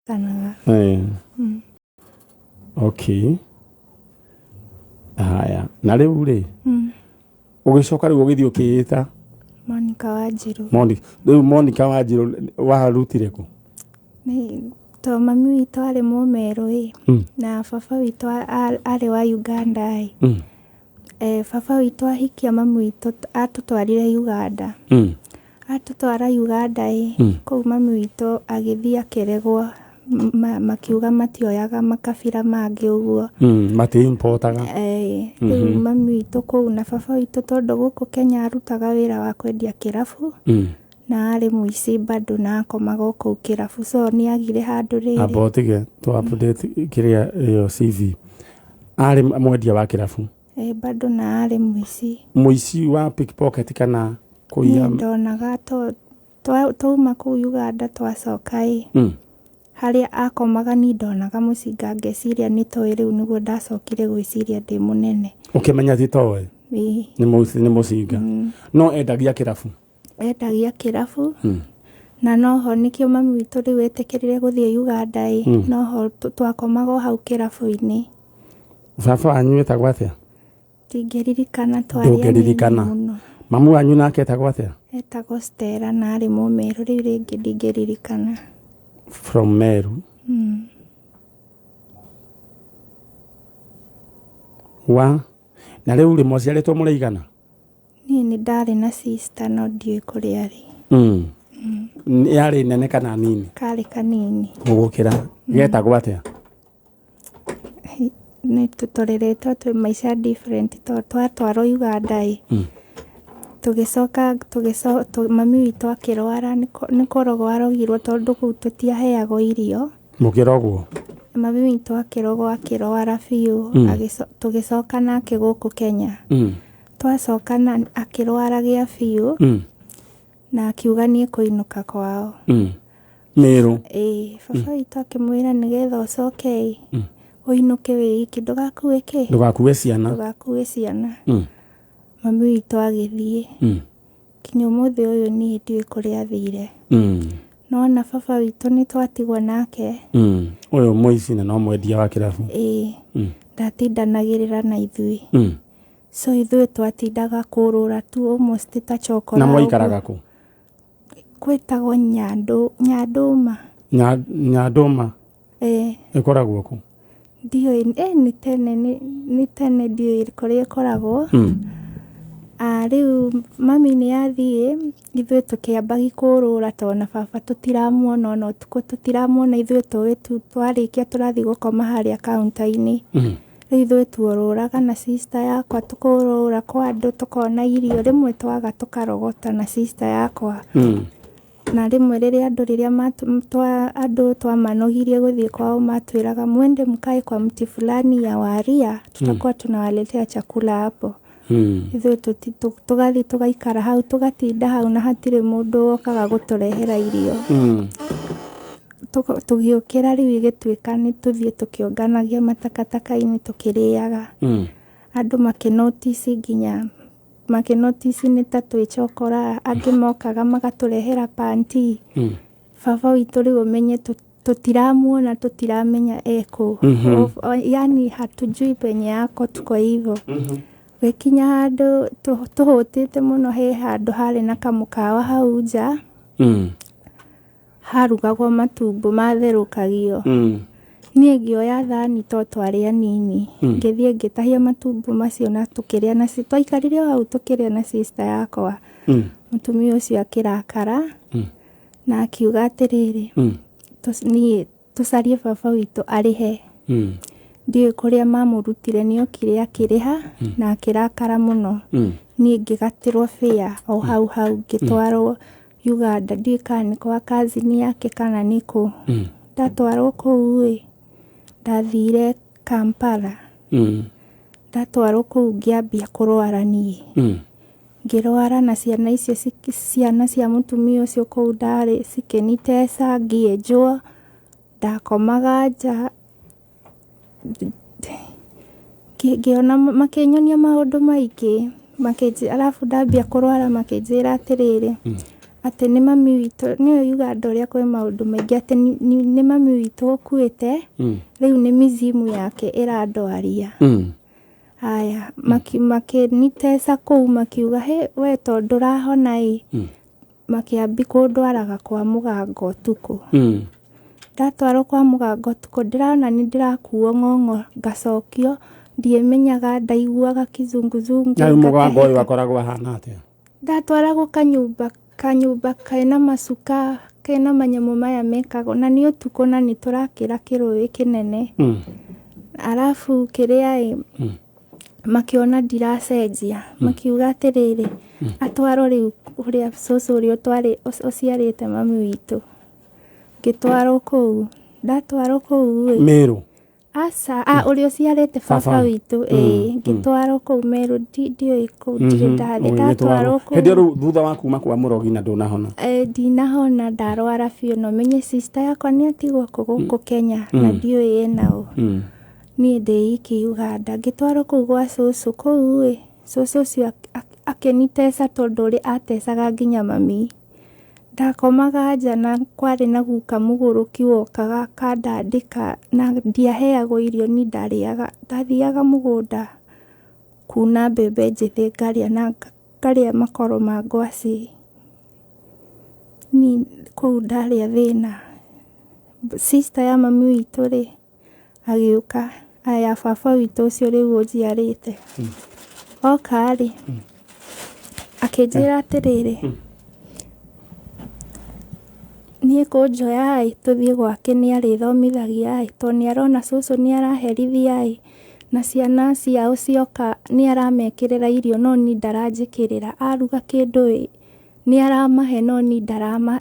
Kanaga. Okay, haya, na rĩu rĩ, ũgĩcoka rĩu ũgĩthiĩ ũkĩĩta Monica Wanjiru. Monica. Rĩu Monica Wanjiru warutire kũ? Nĩ to mami witũ arĩ Mũmerũ ĩ, na baba witũ arĩ wa Uganda ĩ. Baba witũ ahikia mami witũ atũtwarire Uganda. Atũtwara Uganda ĩ, kũu mami witũ agĩthiĩ akĩregwo, makiuga matioyaga makabira mangĩ ũguo. Mati-importaga. Rĩu mami witũ kũu na baba witũ tondũ gũkũ Kenya arutaga wĩra wa kwendia kĩrabu, na arĩ mũici bado na akomaga o kũu kĩrabu, so nĩ agire handũ rĩrĩ. Amba ũtige tũ update kĩrĩa ĩyo CV. Arĩ mwendia wa kĩrabu? Bado na arĩ mũici. Mũici wa pickpocket kana kũiya? Niĩ ndonaga twauma kũu Uganda twacoka ĩ, harĩa akomaga niĩ ndonaga mũcinga ngeciria nĩ toĩ, rĩu nĩguo ndacokire gwĩciria ndĩ mũnene. Ũkĩmenya ti toĩ? Ĩĩ. Nĩ mũcinga. No endagia kĩrabu? Endagia kĩrabu, na noho nĩkĩo mami witũ rĩu etĩkĩrire gũthiĩ Uganda ĩ, noho twakomaga o hau kĩrabu-inĩ. Baba wanyu etagwo atĩa? Ndingĩririkana, twarĩ anini Ndũngĩririkana. mũno. Mamu wanyu nake etagwo atĩa? Etagwo Stella na arĩ Mũmerũ, rĩu rĩngĩ ndingĩririkana. From Meru. Wa na rĩu rĩ, mwaciarĩtwo mũrĩ aigana? Niĩ nĩ ndarĩ na sister no ndiũĩ kũrĩa arĩ. Yarĩ nene kana nini? Karĩ kanini. Gũgũkĩra. Getagwo atĩa? Nĩ tũreretwo twĩ maica different tondũ twatwarwo Uganda ĩ, tũgĩcoka mami witũ akĩrwara, nĩ kũrogwo arogirwo tondũ kũu tũtiaheagwo irio. Mũkĩrogwo? Mami witũ akĩrogwo akĩrwara biũ, tũgĩcoka nake gũkũ Kenya. Twacoka na akĩrwara gĩa biũ, na akiuga nĩ ekũinũka kwao. Mĩrũ? Ĩĩ, baba witũ akĩmwĩra nĩgetha ũcoke ĩ, ũinũke wĩ iki, ndũgakue kĩ? Ndũgakue ciana. Ndũgakue ciana. Mami witũ agĩthiĩ. Kinya ũmũthĩ ũyũ niĩ ndiũĩ kũrĩa athire. No ona baba witũ nĩ twatigwo nake. Ũyũ mũici na no mwendia wa kĩrabu. Ĩĩ, ndatindanagĩrĩra na ithuĩ. So ithuĩ twatindaga kũrũra tu almost ta chokora. Na mwaikaraga kũ? Gwĩtagwo Nyandũma. Nyandũma? Ĩĩ. Ĩkoragwo kũ? Ndiũĩ, nĩ tene, nĩ tene, ndiũĩ kũrĩa ĩkoragwo. Rĩu mami nĩ athiĩ, ithuĩ tũkĩambagi kũrũra tondũ ona baba tũtiramuona, ona ũtukũ tũtiramuona, ithuĩ tũĩ tu twarĩkia tũrathiĩ gũkoma harĩa kaunta-inĩ. Rĩu ithuĩ tuorũraga na sister yakwa, tũkorũra kwa andũ tũkona irio, rĩmwe twaga tũkarogota na sister yakwa. Na rĩmwe rĩrĩa andũ rĩrĩa andũ twamanogirie gũthiĩ kwao matwĩraga mwende mkae kwa mti fulani ya waria, tutakuwa tunawaletea chakula hapo. Ithuĩ tũgathiĩ tũgaikara hau, tũgatinda hau na hatirĩ mũndũ wokaga gũtũrehera irio. Tũgĩũkĩra rĩu ĩgĩtuĩka nĩ tũthiĩ tũkĩũnganagia matakataka-inĩ tũkĩrĩaga. Andũ makĩnotici, nginya makĩnotici nĩ ta twĩ chokora, angĩ mokaga magatũrehera panti. Baba witũ rĩu ũmenye tũtiramuona, tũtiramenya ekũ. Yani hatujui penye yako, tuko hivyo. Gĩkinya handũ tũhũtĩte mũno, he handũ harĩ na kamũkawa hau nja, harugagwo matumbo matherũkagio. Niĩ ngĩoya thani to twarĩ anini, ngĩthiĩ ngĩtahia matumbo macio na tũkĩrĩa na twaikarire o hau tũkĩrĩa na sister yakwa. Mũtumia ũcio akĩrakara na akiuga atĩrĩrĩ, niĩ tũcarie baba witũ arĩhe. Ndiũĩ kũrĩa mamũrutire, nĩ okire akĩrĩha na akĩrakara mũno. Niĩ ngĩgatĩrwo fare o hau hau ngĩtwarwo Uganda, ndiũĩ kana nĩ kwa cousin yake kana nĩ kũ. Ndatwarwo kũu ĩ, ndathire Kampala. Ndatwarwo kũu ngĩambia kũrwara niĩ. Ngĩrwara na ciana icio, ciana cia mũtumia ũcio kũu ndarĩ cikĩniteca, ngĩenjwo, ndakomaga nja. Ngĩona makĩnyonia maũndũ maingĩ, arabu ndambia kũrwara makĩnjĩra atĩrĩrĩ, Atĩ nĩ mami witũ, nĩũĩ Uganda ũrĩa kwĩ maũndũ maingĩ, atĩ nĩ mami witũ ũkuĩte, rĩu nĩ mizimu yake ĩrandwaria. Haya, makĩniteca kũu makiuga, he we tondũ ndũrahona ĩ, makĩambi kũndwaraga kwa mũganga ũtukũ. Ndatwarwo kwa mũganga ũtukũ, ndĩrona nĩ ndĩrakuo ng'ong'o, ngacokio, ndiĩmenyaga, ndaiguaga kizunguzungu. Na rĩu mũganga ũyũ ngatahĩka. Akoragwo ahana atĩa? Ndatwaragwo kanyũmba kena macuka, kena manyamũ maya mekagwo, na nĩ ũtukũ na nĩ tũrakĩra kĩrũĩ kĩnene. Arabu kĩrĩa ĩ, makĩona ndiracenjia, makiuga atĩrĩrĩ, atwarwo rĩu kũrĩa cũcũ ũrĩa ũtwarĩ ũciarĩte mami witũ. Ngĩtwarwo kũu, ndatwarwo kũu ĩ, Meru? Aca, ũrĩa ũciarĩte baba Baba. witũ, ĩĩ. Ngĩtwarwo kũu Meru, ndiũĩ kũu, ndirĩ ndathiĩ. Ndatwarwo Hĩndĩ ĩyo kũu, rĩu thutha wa kuma kwa mũrogi na ndũnahona? Ndinahona, ndarwara biũ, na ũmenye sister yakwa nĩ atigwo kũ gũkũ Kenya na ndiũĩ ĩna ũ. Niĩ ndĩ iki Uganda. Ngĩtwarwo kũu gwa cũcũ, kũu ĩ, cũcũ ũcio akĩniteca tondũ ũrĩa atecaga nginya mami. Ndakomaga nja na kwarĩ na guka mũgũrũki wokaga akandandĩka, na ndiaheagwo irio, ni ndarĩaga, ndathiaga mũgũnda kuna mbembe njĩthĩ ngarĩa na ngarĩa makoro ma ngwacĩ. Ni kũu ndarĩa thĩna. Sister ya mami witũ rĩ, agĩũka, aya baba witũ ũcio rĩu ũnjiarĩte. Oka rĩ, akĩnjĩra atĩrĩrĩ, niĩ kũnjoya ĩ, tũthiĩ gwake nĩ arĩthomithagia ĩ, tondũ nĩ arona cũcũ nĩ araherithia ĩ, na ciana ciao cioka nĩ aramekĩrĩra irio no niĩ ndaranjĩkĩrĩra. Aruga kĩndũ ĩ, nĩ aramahe no niĩ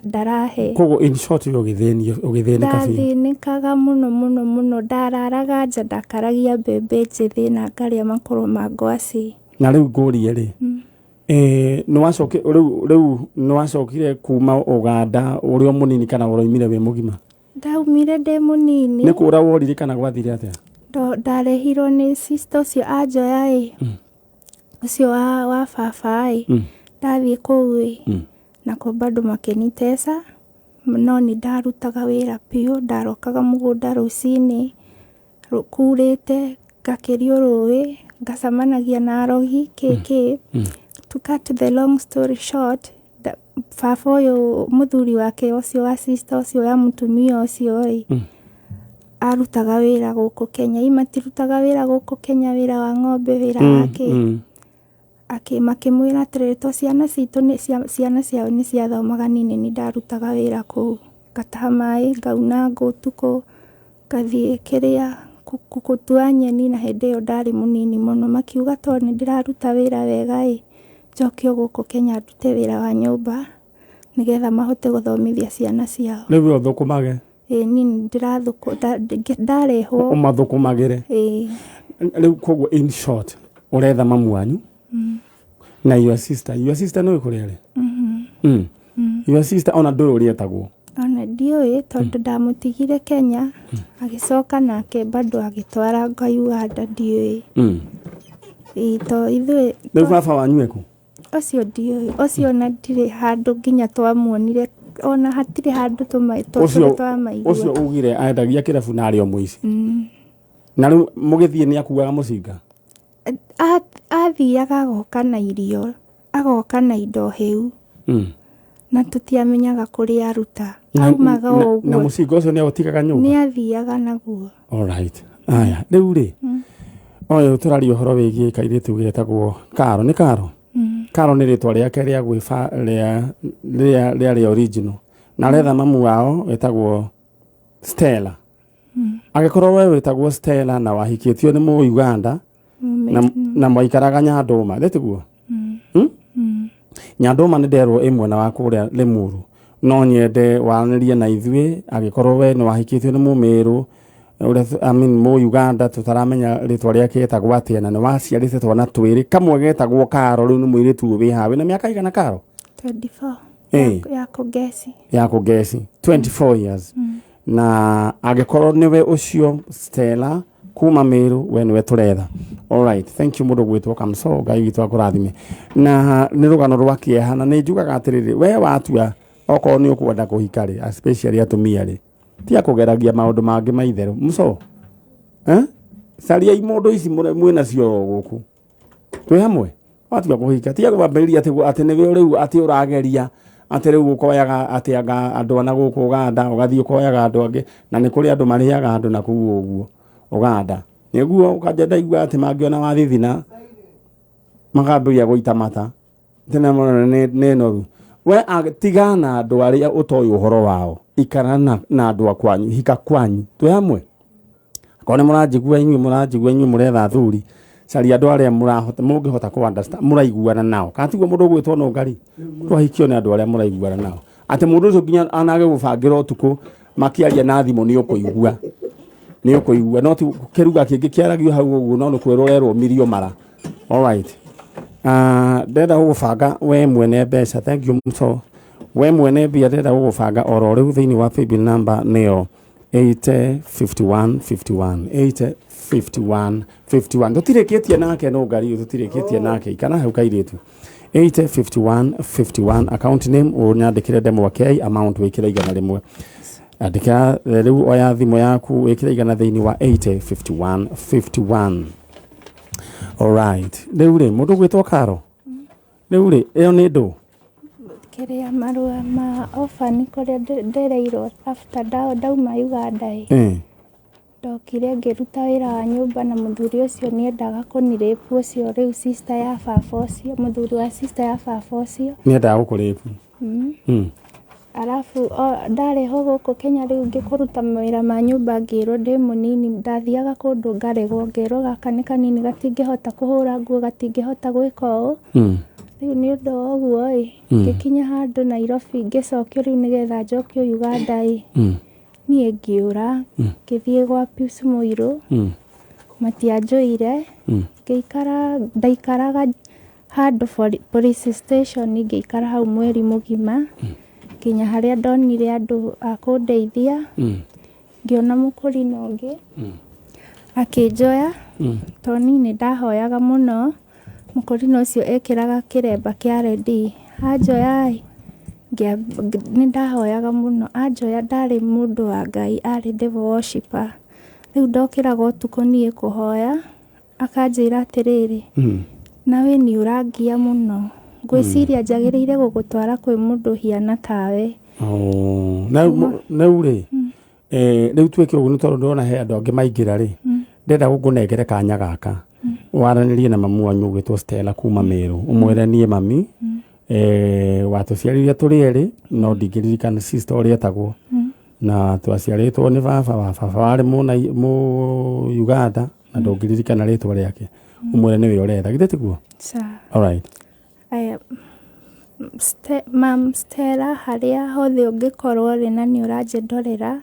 ndarahe. Koguo in short we ũgĩthĩnio, ũgĩthĩnĩka biũ. Ndathĩnĩkaga mũno mũno mũno, ndararaga nja, ndakaragia mbembe njĩthĩ na ngarĩa makoro ma ngwacĩ. Na rĩu ngũrie rĩ, nĩ wacoki rĩu nĩ wacokire kuma Uganda ũrĩ o mũnini kana ũroimire wĩ mũgima? Ndaumire ndĩ mũnini. Nĩ kũra worire kana gwathire atĩa? Ndarehirwo nĩ sister ũcio anjoya ĩ, ũcio wa baba ĩ. Ndathiĩ kũu ĩ, nakuo bado makĩniteca, no nĩ ndarutaga wĩra biũ, ndarokaga mũgũnda rũcinĩ kurĩte, ngakĩrio rũĩ, ngacemanagia na arogi kĩ. To cut the long story short, baba ũyũ mũthuri wake ũcio wa sister ũcio ya mũtumia ũcio ĩ, arutaga wĩra gũkũ Kenya. I matirutaga wĩra gũkũ Kenya, wĩra wa ng'ombe, wĩra wa kĩ. Makĩmwĩra atĩrĩrĩ, to ciana citũ nĩ ciana ciao nĩ ciathomaga, niĩ nĩ ndarutaga wĩra kũu, ngataha maĩ, ngauna ngũ ũtukũ, ngathiĩ kĩrĩa gũtua nyeni, na hĩndĩ ĩyo ndarĩ mũnini mũno. Makiuga tondũ nĩ ndĩraruta wĩra wega ĩ, njokio gũkũ Kenya ndute wĩra wa nyũmba nĩgetha mahote gũthomithia ciana ciao. Rĩu we ũthũkũmage? Ĩĩ, niĩ nĩ ndarehwo. Ũmathũkũmagĩre? Ĩĩ. Rĩu koguo in short ũretha mamu wanyu na your sister. Your sister nĩũĩ kũrĩa arĩ? Your sister ona ndũĩ ũrĩa etagwo? Ona ndiũĩ, tondũ ndamũtigire Kenya, agĩcoka nake bado agĩtwara nga Uganda, ndiũĩ. Ĩĩ, to ithuĩ. Rĩu baba wanyu ekũ? Ũcio ndiũĩ, ũcio ona ndirĩ handũ nginya twamuonire, ona hatirĩ handũ Ũcio tũrĩ twamaigua. Ũcio ugire endagia kĩrabu na arĩ o mũici? Na rĩu mũgĩthiĩ nĩ akuaga mũcinga? Athiaga agoka na irio, agoka na indo hĩu, na tũtiamenyaga kũrĩa aruta. Aumaga o Na ũguo. Mũcinga ũcio nĩ aũtigaga nyũmba? Nĩ athiaga naguo. Alright. Aya, rĩu rĩ, ũyũ tũraria ũhoro wĩgiĩ kairĩtu getagwo Karo, nĩ Karo? Karo nĩ rĩtwa rĩake rĩa gwĩba rĩa rĩa original. Na aretha mamu wao wĩtagwo Stella. Angĩkorwo we wĩtagwo Stella na wahikĩtio nĩ mũ Uganda na mwaikaraga Nyandũma, nĩ tiguo? Nyandũma nĩ nderwo ĩ mwena wa kũrĩa Limuru. No nyende waranĩrie na ithuĩ angĩkorwo we nĩ wahikĩtio nĩ mũmĩrũ ũrĩa, I mean, mũ Uganda tũtaramenya rĩtwa rĩake etagwo atĩa, na nĩ waciarĩte twana twĩrĩ, kamwe getagwo Karo, rĩu nĩ mũirĩtu ũyũ wĩ haha wĩna mĩaka igana, Karo? 24. Ya kũngeci. Ya kũngeci, 24 years. Na angĩkorwo nĩwe ũcio Stella kuma Meru, we nĩwe tũretha. Alright, thank you mũndũ gwĩtwo Kamso, Ngai witũ akũrathime. Na nĩ rũgano rwa kĩeha na nĩ njugaga atĩrĩrĩ, we watua okorwo nĩ ũkwenda kũhika rĩ, especially atumia rĩ, tiga kũgeragia maũndũ mangĩ ma itherũ. Mso, eh? Cariai mũndũ ici mwĩnacio gũkũ. Twĩ hamwe? Watua kũhika, tiga kwambĩrĩria atĩ atĩ nĩwe rĩu atĩ ũrageria atĩ rĩu ũkoyaga atĩ anga andũ ana gũkũ Ũganda, ũgathiĩ ũkoyaga andũ angĩ, na nĩ kũrĩ andũ marĩaga andũ na kũu ũguo Ũganda. Nĩguo ũkanja ndaigua atĩ mangĩona wathithina makambĩrĩria gũita mata. Tena mũno nĩ noru. We tiga na andũ arĩa ũtoĩ ũhoro wao. Ikara na andũ a kwanyu, hika kwanyu. Twĩ hamwe? Akorwo nĩ mũranjigua inyuĩ mũranjigua inyuĩ mũretha athuri, caria andũ arĩa mũrahota mũngĩhota kũ understand mũraiguana nao. Kana tiguo mũndũ ũgwĩtwo nũngari? Twahikio nĩ andũ arĩa mũraiguana nao. Atĩ mũndũ ũcio nginya anage gũbangĩra ũtukũ makĩaria na thimũ nĩ ũkũigua. Nĩ ũkũigua. No ti kĩruga kĩngĩ kĩaragio hau ũguo no nĩ kwĩrwo ũrerwo mirio mara. Alright. Ndĩrenda gũgũbanga we mwene mbeca. Thank you so. We mwene mbia ndĩrenda gũgũbanga oro rĩu thĩinĩ wa paybill number nĩyo 8051 51 8051 51. Tũtirĩkĩtie nake no ngari tũtirĩkĩtie nake ikara hau kairĩtu. 8051 51 account name ũnyandĩkĩre ndemwa K, amount wĩkĩre 100. Andĩka rĩu, oya thimũ yaku wĩkĩre 100 thĩinĩ wa 8051 51. Alright, rĩu rĩ mũndũ gwĩtwo Karo, rĩu rĩ ĩyo nĩ ndũ Kĩrĩa marũa ma orphan kũrĩa ndereirwo after ndauma Uganda ĩ. Ndokire ngĩruta wĩra wa nyũmba na mũthuri ũcio nĩendaga kũni rape, ũcio rĩu sister ya baba ũcio, mũthuri wa sister ya baba ũcio. Nĩendaga gũkũrape? Arabu ndarehwo gũkũ Kenya rĩu ngĩkũruta mawĩra ma nyũmba, ngĩrwo ndĩ mũnini, ndathiaga kũndũ ngaregwo, ngerwo gaka nĩ kanini, gatingĩhota kũhũra nguo, gatingĩhota gwĩka ũũ. Rĩu nĩ ũndũ wa ũguo ĩ, ngĩkinya handũ Nairobi ngĩcokio rĩu nĩgetha njokio Uganda ĩ. Niĩ ngĩũra ngĩthiĩ gwa Pius Mũirũ. Matianjũire. Ngĩikara, ndaikaraga handũ police station, ngĩikara hau mweri mũgima nginya harĩa ndonire andũ a kũndeithia. Ngĩona mũkũrinũ ũngĩ akĩnjoya tondũ niĩ nĩ ndahoyaga mũno. Mũkũrinũ ũcio ekĩraga kĩremba kĩa rendi. Anjoya ĩ, nĩ ndahoyaga mũno. Anjoya ndarĩ mũndũ wa Ngai, arĩ devil worshipper. Rĩu ndokĩraga ũtukũ niĩ kũhoya, akanjĩra atĩrĩrĩ, nawe nĩ ũrangia mũno, ngwĩciria njagĩrĩire gũgũtwara kwĩ mũndũ ũhiana tawe. Oh, na rĩu rĩ rĩu twĩke ũguo nĩ tondũ ndĩrona he andũ angĩ maingĩra rĩ, ndĩrenda gũkũnengere kanya gaka waranĩrie na mamu wanyu ũgwĩtwo Stella kuma Meru, ũmwĩre niĩ mami watũciarire tũrĩ erĩ no ndingĩririkana sister ũrĩa etagwo, na twaciarĩtwo nĩ baba wa baba warĩ mũ Uganda na ndũngĩririkana rĩtwa rĩake. Ũmwĩre nĩwe ũretha, githĩ tiguo? Sawa. Alright. Aya, Mam Stella, harĩa hothe ũngĩkorwo rĩ na nĩ ũranjĩndorera,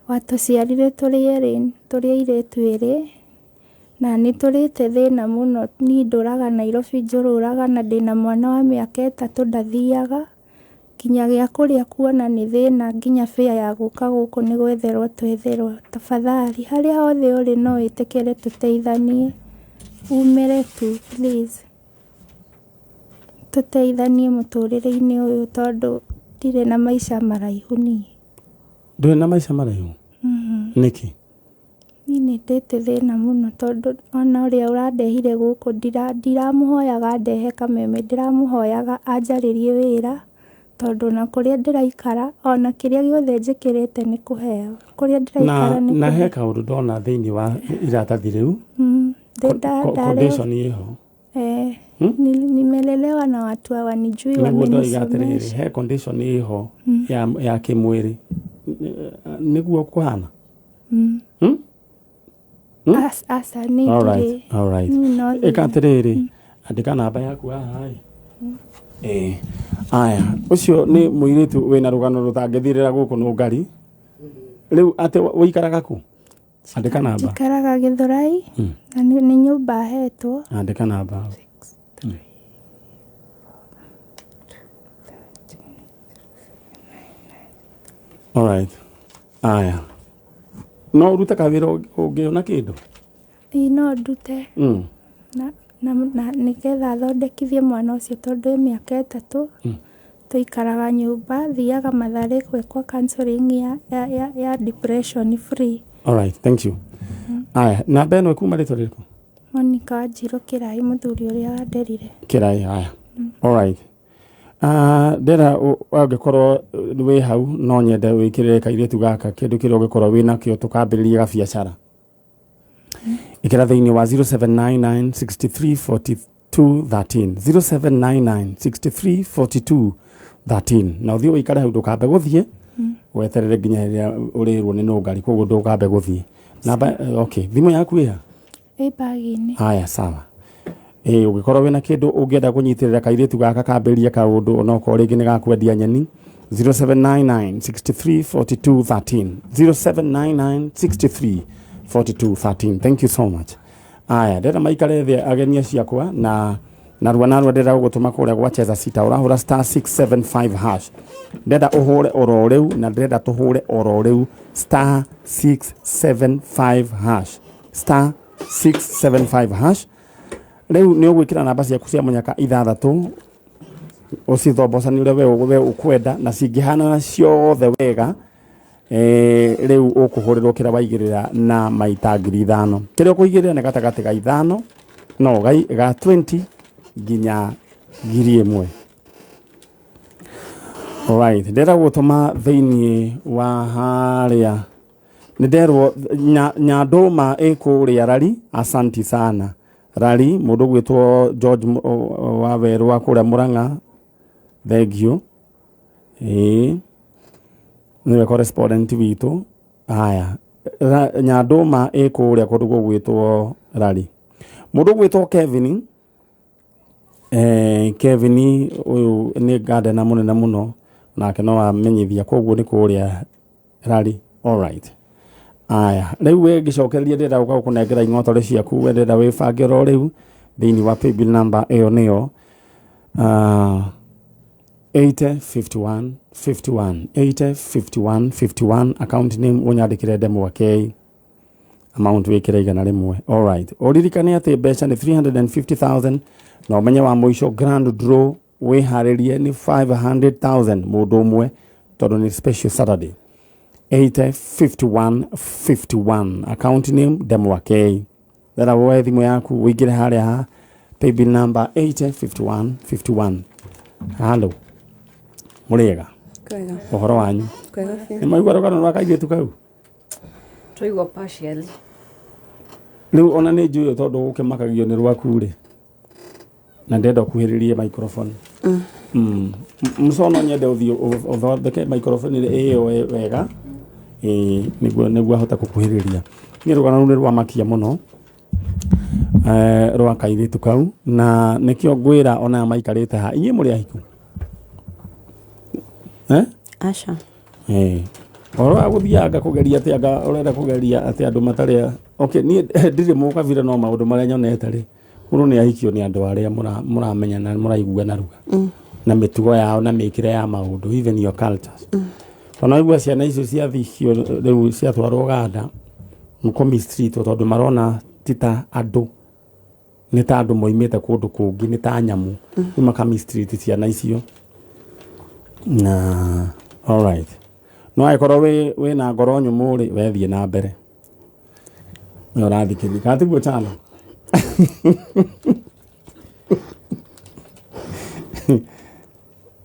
watũciarire tũrĩ erĩ, tũrĩ airĩtu erĩ, na nĩ tũrĩte thĩna mũno. Niĩ ndũraga Nairobi, njũrũraga na ndĩna mwana wa mĩaka 3, ndathiaga nginya gĩa kũrĩa kuona nĩ thĩna, nginya fare ya gũka gũkũ nĩ gwetherwo twetherwo. Tafadhali harĩa hothe ũrĩ no wĩtĩkĩre tũteithanie, umĩre tu please, tũteithanie mũtũrĩre-inĩ ũyũ tondũ ndirĩ na maica maraihu niĩ. Ndũrĩ na maica maraihu? Nĩkĩ? Niĩ nĩ ndĩte thĩna mũno tondũ ona ũrĩa ũrandehire gũkũ ndiramũhoyaga andehe kameme, ndĩramũhoyaga anjarĩrie wĩra tondũ ona kũrĩa ndĩraikara ona kĩrĩa gĩothe njĩkĩrĩte nĩ kũheo, kũrĩa ndĩraikara nĩ na he kũheo. Kaũndũ ndona thĩinĩ wa iratathi rĩu. Condition ĩho. Eh, nimelelewa na watu hawanijui. Nĩguo ndoiga atĩrĩrĩ, wamenisomesha. He condition ĩho ya kĩmwĩrĩ nĩguo kũhana. Hmm? Aca nĩ Alright, ndirĩ. alright. Niĩ no Ĩka atĩrĩrĩ, andĩka namba yaku haha ĩ. Ĩĩ. Aya, ũcio nĩ mũirĩtu wĩna rũgano rũtangĩthirĩra gũkũ nũngari. Rĩu atĩ ũikaraga kũ? Andĩka namba. Njikaraga Gĩthũrai na nĩ nyũmba hetwo. Andĩka namba. Alright. Aya. No ũrute kawĩra ũngĩona kĩndũ? Ĩĩ no ndute. Na nĩgetha thondekithie mwana ũcio tondũ ĩ mĩaka 3. Tũikaraga nyũmba, thiaga Mathare gwĩkwo counseling ya depression free. All right, thank you. Aya, namba ĩno ĩkuma rĩtwa rĩrĩkũ? Monica Wanjiru Kĩrai, mũthuri ũrĩa wanderire. Kĩrai, haya. All right. Ndĩra angĩkorwo wĩ hau no nyende wĩkĩrĩre kairĩtu gaka kĩndũ kĩrĩa ũngĩkorwo wĩ nakĩo tũkambĩrĩrie gabiacara. Ĩkĩra thĩinĩ wa 0799 63 42 13, 0799 63 42 13, na ũthiĩ ũikare hau ndũkambe gũthiĩ, weterere nginya rĩrĩa ũrĩrwo nĩ nũngari, koguo ndũkambe gũthiĩ. Namba, okay, thimũ yaku ĩha? Ĩ bagi-inĩ. Haya, sawa. Ũngĩkorwo wĩna kĩndũ ũngĩenda kũnyitĩrĩra kairĩtu gaka kambĩrĩrie kaũndũ, onokorwo rĩngĩ nĩ gakwendia nyeni, 0799 63 42 13, 0799 63 42 13. Thank you so much. Aya, ndĩrenda maikare thĩ ageni ciakwa na narua narua ndĩrenda gũgũtũma kũrĩa gwa Cheza Sita, ũrahũra star 675 hash. Ndĩrenda ũhũre oro rĩu na ndĩrenda tũhũre oro rĩu star 675 hash, star 675 hash. Rĩu nĩ ũgwĩkĩra namba ciaku cia mũnyaka 6 ũcithombocanie ũrĩa we ũkwenda, na cingĩhanana ciothe wega, rĩu ũkũhũrĩrwo kĩrĩa waigĩrĩra na maita 5,000. Kĩrĩa ũkũigĩrĩra nĩ gatagatĩ ga 5 no ga 20 nginya 1,000. Alright, ndĩrenda gũtũma thĩinĩ wa harĩa nĩ nderwo Nyandũma ĩ kũrĩa Rari. Asanti sana Rari, mũndũ ũgwĩtwo George wa werũ wa kũrĩa Mũrang'a, thank you. Ĩĩ nĩwe correspondent witũ. Haya, Nyandũma ĩ kũrĩa kũndũ gũgwĩtwo Rari. Mũndũ ũgwĩtwo Kevin, Kevin ũyũ nĩ gardener mũnene mũno, nake no amenyithia, koguo nĩ kũrĩa Rari. Alright. Aya, rĩu we ngĩcokereria ndĩrenda gũka gũkũnengera ing'otore ciaku, we ndĩrenda wĩbange oro rĩu thĩinĩ wa paybill number ĩyo nĩyo 80 51 51, 80 51 51, account name ũnyandĩkĩre Ndemwa K, amount wĩkĩre 100. Alright, ũririkane atĩ mbeca nĩ 350,000, na ũmenye wa mũico grand draw wĩharĩrie nĩ 500,000 mũndũ ũmwe, tondũ nĩ special Saturday. 80 51 51, account name Ndemwa K. Thera woe thimũ yaku ũingĩre harĩa ha paybill number 80 51 51. Hello, mũrĩega? Kwega. Ũhoro wanyu? Kwega biũ. Nĩ maigua rũgano rwa kairĩtu kau? Twaigua partially. Rĩu ona nĩ njũĩ tondũ ũkĩmakagio nĩ rwaku rĩ, na ndĩrenda ũkuhĩrĩrie microphone. Mũco no nyende ũthiĩ ũthondeke microphone ĩyo wega, nĩguo ahote gũkuhĩrĩria. Niĩ rũgano rũu nĩ rwamakia mũno, rwa kairĩtu kau, na nĩkĩo ngwĩra ona aya maikarĩte haha, inyuĩ mũrĩ ahiku? Aca. Ũhoro wa gũthianga kũgeria atĩ anga ũrenda kũgeria atĩ andũ matarĩ, okay, niĩ ndirĩ mũkabira no maũndũ marĩa nyonete rĩ, mũndũ nĩ ahikio nĩ andũ arĩa mũramenyana, mũraiguana ruga. Na mĩtugo yao na mĩkĩre ya maũndũ, even your cultures. Tondũ waigua ciana icio ciathikio rĩu ciatwarwo Uganda, nĩkũ mistreatwo tondũ marona ti ta andũ, nĩ ta andũ moimĩte kũndũ kũngĩ, nĩ ta nyamũ. Rĩu maka mistreat ciana icio. Na alright, no angĩkorwo wĩna ngoro nyũmũ rĩ, wethiĩ na mbere. Nĩ ũrathikĩrĩria kana tiguo Chalo?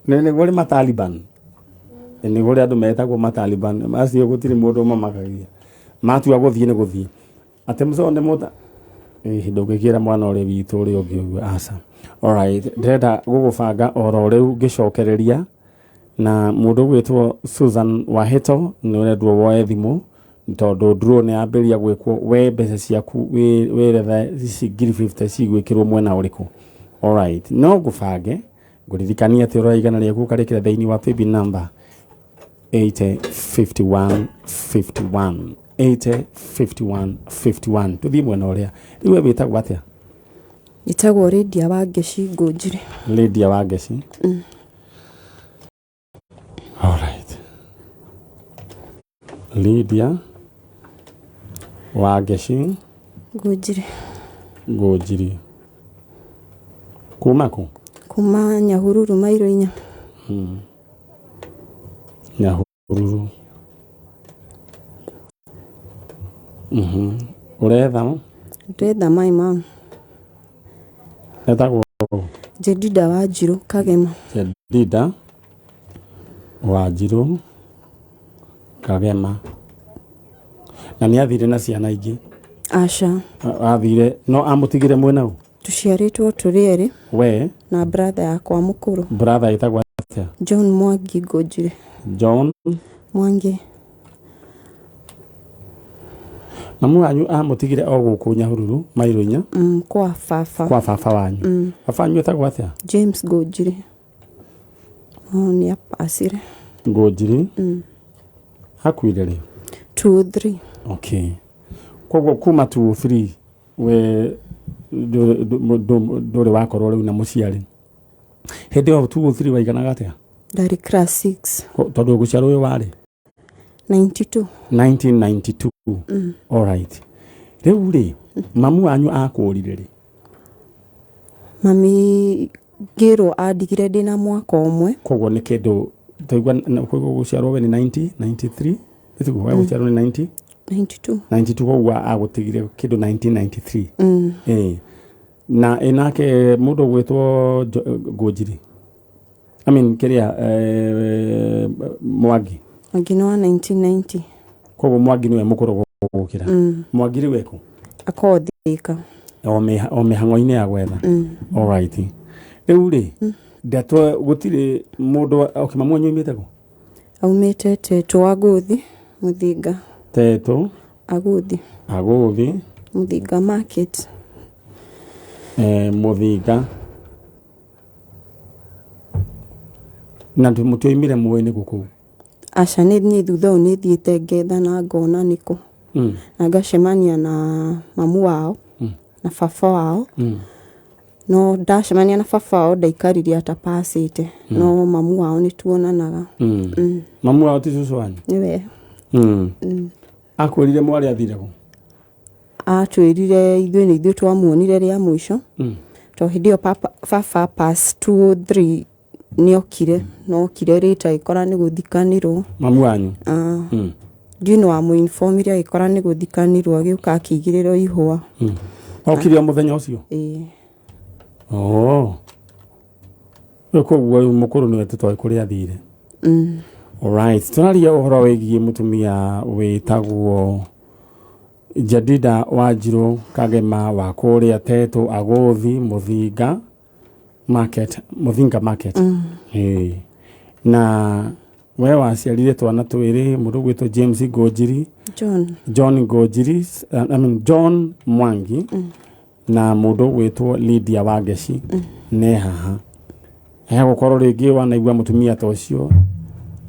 Nĩ kũrĩ Mataliban, nĩ kũrĩ andũ metagwo Mataliban, macio gũtirĩ mũndũ ũmamakagia, matua gũthiĩ nĩ gũthiĩ. Atĩ mũco nĩ mũta ndũngĩkĩra mwana ũrĩa witũ ũrĩa ũngĩ ũguo, aca. Alright, ndĩrenda gũgũbanga oro rĩu ngĩcokereria na mũndũ ũgwĩtwo Susan Wahĩto, nĩ ũrendwo woe thimũ tondũ draw nĩ yambĩrĩria gwĩkwo, we mbeca ciaku wĩrethe ici 50,000 cigwĩkĩrwo mwena ũrĩkũ. Alright, no ngũbange ngũririkanie atĩ ũroya 100 rĩaku ũkarĩkĩra thĩinĩ wa paybill number 80 51 51, 80 51 51. Tũthiĩ mwena ũrĩa. Rĩu we wĩtagwo atĩa? Njĩtagwo Lydia Wangeci Ngũnjiri. Lydia Wangeci. Alright, Lydia Wangeci. Ngũnjiri. Ngũnjiri. Kuma kũ? Kuma Nyahururu mairo 4. Nyahururu. Ũretha? Ndĩretha my mom. Etagwo? Jedida Wanjirũ Kagema. Jedida Wanjirũ Kagema. Na nĩ athire na ciana ingĩ? Aca. Athire no amũtigire mwena ũ? Tũciarĩtwo tũrĩ erĩ. We? Na brother yakwa mũkũrũ. Brother ĩtagwo atĩa? John Mwangi Ngũnjiri. John Mwangi. Mamu wanyu amũtigire o gũkũ Nyahururu mairo 4? Kwa baba. Kwa baba wanyu. Baba wanyu etagwo atĩa? James Ngũnjiri. No nĩ apacire. Ngũnjiri? Akuire rĩ? 2-3. Okay. Koguo kuma 2-3 we ndũrĩ wakorwo rĩu na mũciari. Hĩndĩ ĩyo 2-3 waiganaga atĩa? Ndarĩ class 6. Tondũ gũciarwo ũyũ warĩ? 92. 1992. All right. Rĩu rĩ, mamu wanyu akũrire rĩ? Mami ngĩrwo andigire ndĩna mwaka ũmwe. Koguo nĩ kĩndũ taigua koguo gũciarwo we nĩ 90 93 ĩtiguo we gũciarwo nĩ 90 92. 92 koguo agũtigire kĩndũ 1993. Na ĩnake mũndũ ũgwĩtwo Ngũnjiri. I mean kĩrĩa Mwangi. Mwangi nĩ wa 1990. Koguo Mwangi nĩwe mũkũrũ gũkĩra. Mwangi rĩu ekũ? Akoragwo Thika. O mĩhang'o-inĩ ya gwetha. All right. Rĩu rĩ, ndeto gũtirĩ mũndũ okay, mamu wanyu aumĩte kũ? Aumĩte Tetũ Agũthi, Mũthinga. Tetũ Agũthi. Agũthi. Mũthinga market. Mũthinga. Na mũtioimire mũĩ nĩ gũkũ? Aca nĩ thutha ũyũ nĩ thiĩte ngetha na ngona nĩkũ. Na ngacemania na mamu wao na baba wao. No ndacemania na baba wao ndaikarire atapacĩte. No mamu wao nĩ tuonanaga. Mamu wao ti cũcũ wanyu? Nĩwe. Akwĩrire mwarĩ athire kũ? Atwĩrire ithuĩ nĩ ithuĩ twamuonire rĩa mũico. To hĩndĩ ĩyo baba pass 2-3 nĩokire, no okire rĩta agĩkora nĩ gũthikanĩrwo. Mamu wanyu? Ndiũĩ nĩ wamũinformire agĩkora nĩ gũthikanĩrwo agĩũka akĩigĩrĩrwo ihũa. Okire o mũthenya ũcio? Ĩĩ. Rĩu koguo rĩu mũkũrũ nĩwe tũtoĩ kũrĩa athire. Alright, tũraria ũhoro wĩgiĩ mũtumia wĩtagwo Jedida Wanjirũ Kagema wa kũrĩa Tetũ Agũthi Mũthinga market, Mũthinga market. Na we waciarire twana twĩrĩ, mũndũ ũgwĩtwo James Ngũnjiri, John. John Ngũnjiri, I mean John Mwangi, na mũndũ ũgwĩtwo Lydia Wangeci ne haha. Hegũkorwo rĩngĩ wanaigua mũtumia ta ũcio,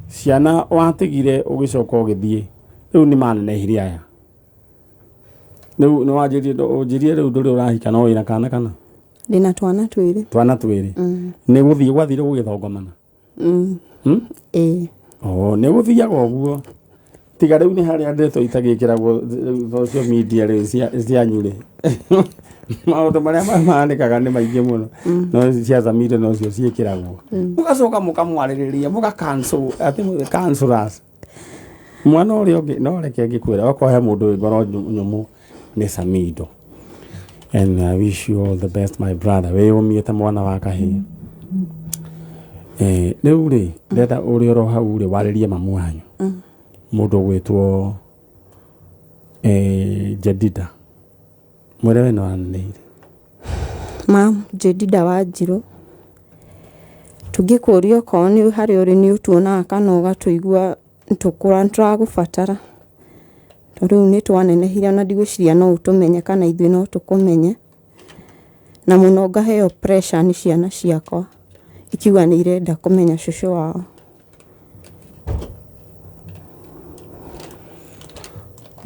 ciana watigire ũgĩcoka ũgĩthiĩ, rĩu nĩ manenehire aya. Rĩu nĩ wanjĩrire ũnjĩrire rĩu ndũrĩ ũrahika no wĩna kana kana? Ndĩna twana twĩrĩ. Twana twĩrĩ. Nĩ gũthiĩ gwathire gũgĩthongomana? Ĩĩ. Nĩ gũthiaga ũguo. Tiga rĩu nĩ harĩa ndeto itagĩkĩragwo social media rĩ cianyu rĩ. Maũndũ marĩa mahanĩkaga nĩ maingĩ mũno. No cia Zamira nocio ciĩkĩragwo. Mũgacoka mũkamwarĩrĩria, mũga cancel, atĩ cancel us. Mwana ũrĩa ũngĩ no reke ngĩkwĩra okorwo he mũndũ wĩ ngoro nyũmũ nĩ Samido. And I wish you all the best my brother. Wĩyũmie ta mwana wa kahĩĩ. Rĩu rĩ, ndĩrenda ũrĩ oro hau rĩ warĩrie mamu wanyu. Mũndũ ũgwĩtwo Jedida. Mwĩre we nĩ wanĩrĩire. Mam, Jedida Wanjirũ. Tũngĩkũria okorwo nĩ harĩa ũrĩ nĩ ũtuonaga kana ũgatũigua nĩtũkũra nĩtũragũbatara. Tondũ rĩu nĩ twanenehire na ndigwĩciria no ũtũmenye kana ithuĩ no tũkũmenye. Na mũno ngaheo pressure nĩ ciana ciakwa ikiuga nĩ irenda kũmenya cũcũ wao.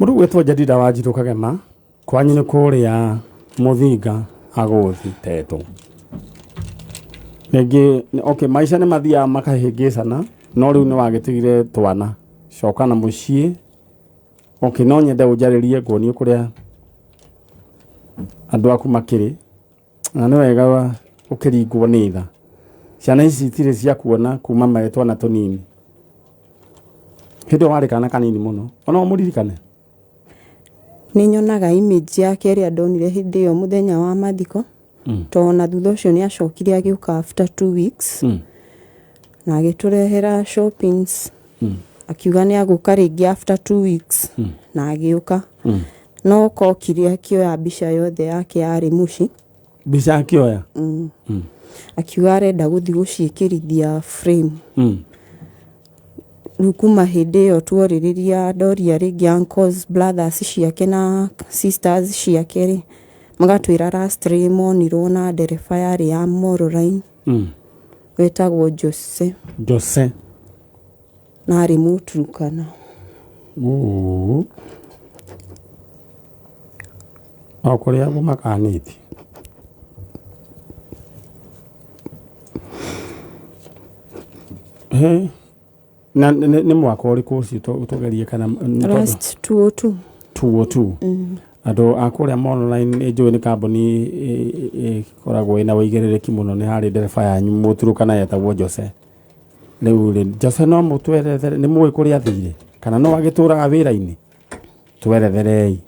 Mũndũ ũgwĩtwo Jedida Wanjirũ Kagema, kwanyu nĩ kũrĩa Mũthinga Agũthi Tetũ. Rĩngĩ, okay, maica nĩ mathiaga makahĩngĩcana, no rĩu nĩ wagĩtigire twana. Coka na mũciĩ. Okay, no nyende ũnjarĩrie nguonie kũrĩa Andũ aku makĩrĩ na nĩ wega ũkĩringwo nĩ tha. Ciana ici itirĩ cia kuona kuma marĩ twana tũnini. Hĩndĩ ĩyo warĩ kana kanini mũno. Ona ũmũririkane? Nĩ nyonaga image yake ĩrĩa ndonire hĩndĩ ĩyo mũthenya wa mathiko. Tondũ ona thutha ũcio nĩ acokire agĩũka after 2 weeks na agĩtũrehera shoppings. Akiuga nĩ agũka rĩngĩ after 2 weeks na agĩũka. No kokire akĩoya mbica yothe yake yarĩ mũciĩ. Mbica akĩoya? Akiuga arenda gũthiĩ gũciĩkĩrithia frame. Rĩu kuma hĩndĩ ĩyo tuorĩrĩria, ndoria rĩngĩ uncles, brothers ciake na sisters ciake rĩ, magatwĩra lastly monirwo na ndereba yarĩ ya Moroline wetagwo Jose. Jose. Na arĩ Mũturukana. Ũũ. O kũrĩa gũmakanĩtie. He. Na nĩ mwaka ũrĩkũ ũcio tũgerie kana nĩ tondũ Last 202. 202. Andũ a kũrĩa Monoline nĩ njũĩ nĩ kambuni ĩkoragwo ĩna ũigĩrĩrĩki mũno. Nĩ harĩ ndereba yanyu Mũturukana yetagwo Jose. Rĩu rĩ, Jose no mũtwerethere nĩ mũĩ kũrĩa athire kana no agĩtũraga wĩra-inĩ? Tweretherei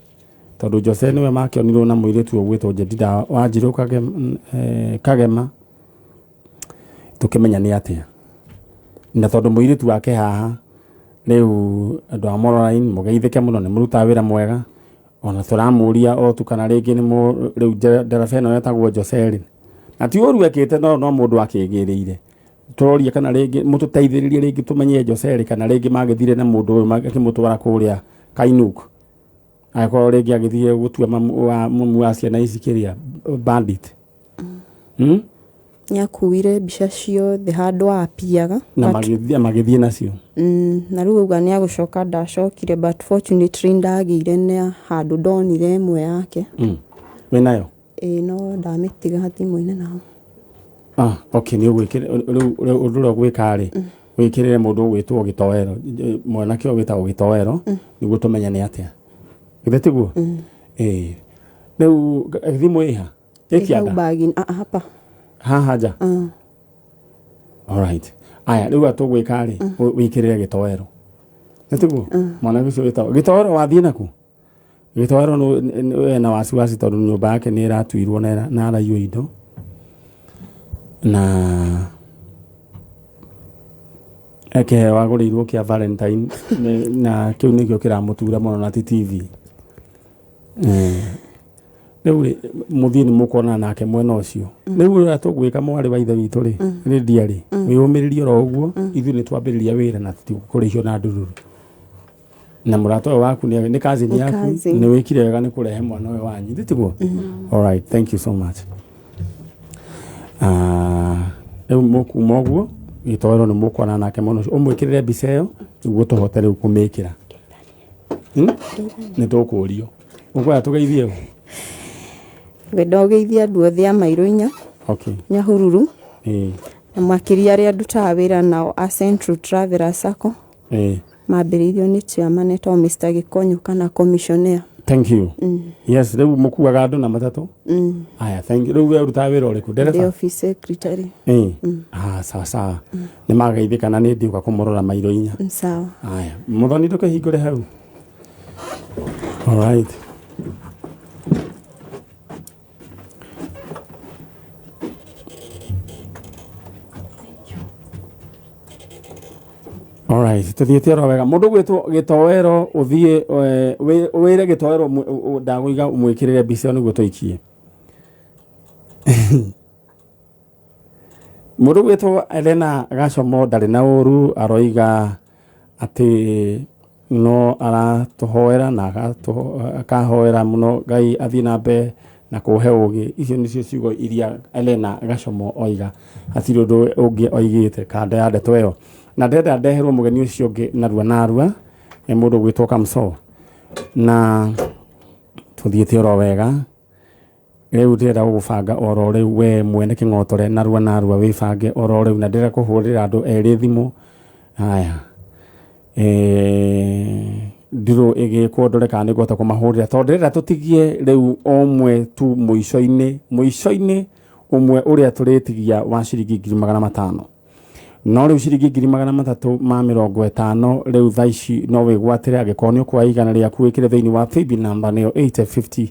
tondũ Jose nĩwe makĩonirwo na mũirĩtu ũgwĩtwo Jedida Wanjirũ Kagema, tũkĩmenya nĩ atĩa na tondũ mũirĩtu wake haha. Rĩu andũ a Monoline, mũgeithĩke mũno, nĩ mũrutaga wĩra mwega. Ona tũramũria o tu kana rĩngĩ nĩ rĩu ndereba ĩno yetagwo Jose rĩ, na ti ũru ekĩte, no mũndũ akĩgĩrĩire. Tũroria kana rĩngĩ mũtũteithĩrĩrie rĩngĩ tũmenye Jose rĩ, kana rĩngĩ magĩthire na mũndũ ũyũ makĩmũtwara kũrĩa Kainuk, agĩkorwo rĩngĩ agĩthiĩ gũtua mamu wa ciana ici kĩrĩa bandit. Nĩ akuire mbica ciothe handũ apiaga. Na magĩthiĩ nacio. Na rĩu auga nĩ agũcoka, ndacokire, but fortunately ndagĩire na handũ ndonire ĩmwe yake. Wĩnayo? Ĩĩ, no ndamĩtiga thimũ-inĩ nao. Ah, okay, nĩ ũgwĩkĩra rĩu ũndũ ũrĩa ũgwĩka rĩ, wĩkĩrĩre mũndũ ũgwĩtwo Gĩtoero, mwanake ũyũ wĩtagwo Gĩtoero, nĩguo tũmenye nĩ atĩa. Githĩ tiguo? Ĩĩ. Rĩu thimũ ĩha? Ĩ Ĩ hau kĩanda? Bagi ah, hapa. Haha nja? Alright. Aya, rĩu atũgwĩka rĩ, wĩkĩrĩre Gĩtoero. Nĩ tiguo? Mwanake ũcio wĩtagwo Gĩtoero wathiĩ naku? Gĩtoero ena wasiwasi tondũ nyũmba yake nĩ ĩratuirwo na araiywo indo. Na ekĩheo agũrĩirwo kĩa Valentine na kĩu nĩkĩo kĩramũtura mũno na ti TV. Rĩu rĩ, mũthiĩ nĩ mũkuonana nake mwena ũcio. Rĩu ũrĩa tũgwĩka, mwarĩ wa ithe witũ rĩ, Lydia rĩ, wĩyũmĩrĩrie oro ũguo, ithuĩ nĩ twambĩrĩria wĩra na tũtikũrĩhio na ndururu. Na mũrata ũyũ waku nĩ cousin Nĩ yaku, cousin. nĩ wĩkire wega nĩ kũrehe mwana ũyũ wanyu, thĩ tiguo? Alright, thank you so much. Ah, rĩu mũkuma ũguo, Gĩtoero nĩ mũkuonana nake mwena ũcio, ũmwĩkĩrĩre mbica ĩyo nĩguo tũhote rĩu kũmĩkĩra. Nĩ tũkũrio. Ũkwenda tũgeithie ũ? Ngwenda ũgeithie andũ othe a Mairũ Inya, Nyahururu, na makĩria arĩa ndutaga wĩra nao a Central Traveller Sacco, mambĩrĩirio nĩ chairman etagwo Mr. Gĩkonyo kana commissioner. Thank you. Yes, rĩu mũkuaga andũ na matatũ? Aya, thank you. Rĩu we ũrutaga wĩra ũrĩkũ? Ndĩ Ndereba? office secretary. Ah, sawa sawa. Nĩ mageithĩka na nĩ ndiũka kũmũrora Mairũ Inya. Sawa. Aya, mũthoni ndũkĩhingũre hau. Alright. Alright, tuthiĩte oro wega. Mũndũ gwĩtwo Gĩtoero ũthiĩ wĩre Gĩtoero ndagũiga ũmwĩkĩrĩre mbica ĩyo nĩguo tũikie. Mũndũ gwĩtwo Elena Gacomo ndarĩ na ũru, aroiga atĩ no aratũhoera na akahoera mũno Ngai athiĩ na mbere na kũhe ũgĩ. Icio nĩcio ciugo iria Elena Gacomo oiga, hatirĩ ũndũ ũngĩ oigĩte kando ya ndeto ĩyo. Na ndĩrenda ndeherwo mũgeni ũcio ũngĩ narua narua, nĩ mũndũ ũgwĩtwo Kamso, na tũthiĩte oro wega. Rĩu ndĩrenda gũgũbanga oro rĩu, we mwene kĩng'otore, narua narua wĩbange oro rĩu, na ndĩrenda kũhũrĩra andũ erĩ thimũ. Haya. Ndirũ ĩgĩkwo ndore kana nĩ ngũhota kũmahũrĩra tondũ ndĩrenda tũtigie rĩu ũmwe tu mũico-inĩ mũico-inĩ ũmwe ũrĩa tũrĩtigia wa ciringi 500,000. No rĩu ciringi 350,000 rĩu thaa ici no wĩgwatĩre angĩkorwo nĩ ũkuoya 100 rĩaku wĩkĩre thĩinĩ wa paybill number nĩyo 850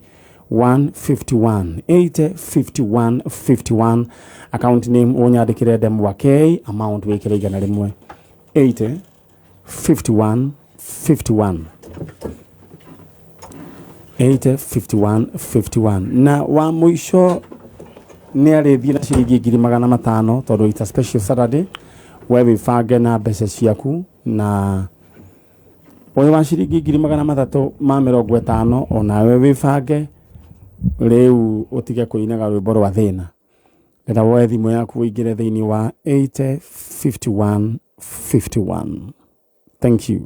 151 851 51 account name ũnyandĩkĩre Ndemwa K amount wĩkĩre 100 80 51 51 80 51 51 na wa mũico nĩ arĩthiĩ na ciringi 500,000 tondũ it's a special Saturday. We wĩbange na mbeca ciaku na ũyũ wa ciringi 350,000 onawe wĩbange rĩu ũtige kũinaga rwĩmbo rwa thĩna. Ndĩrenda woe thimũ yaku ũingĩre thĩinĩ wa 80 51 51. Thank you.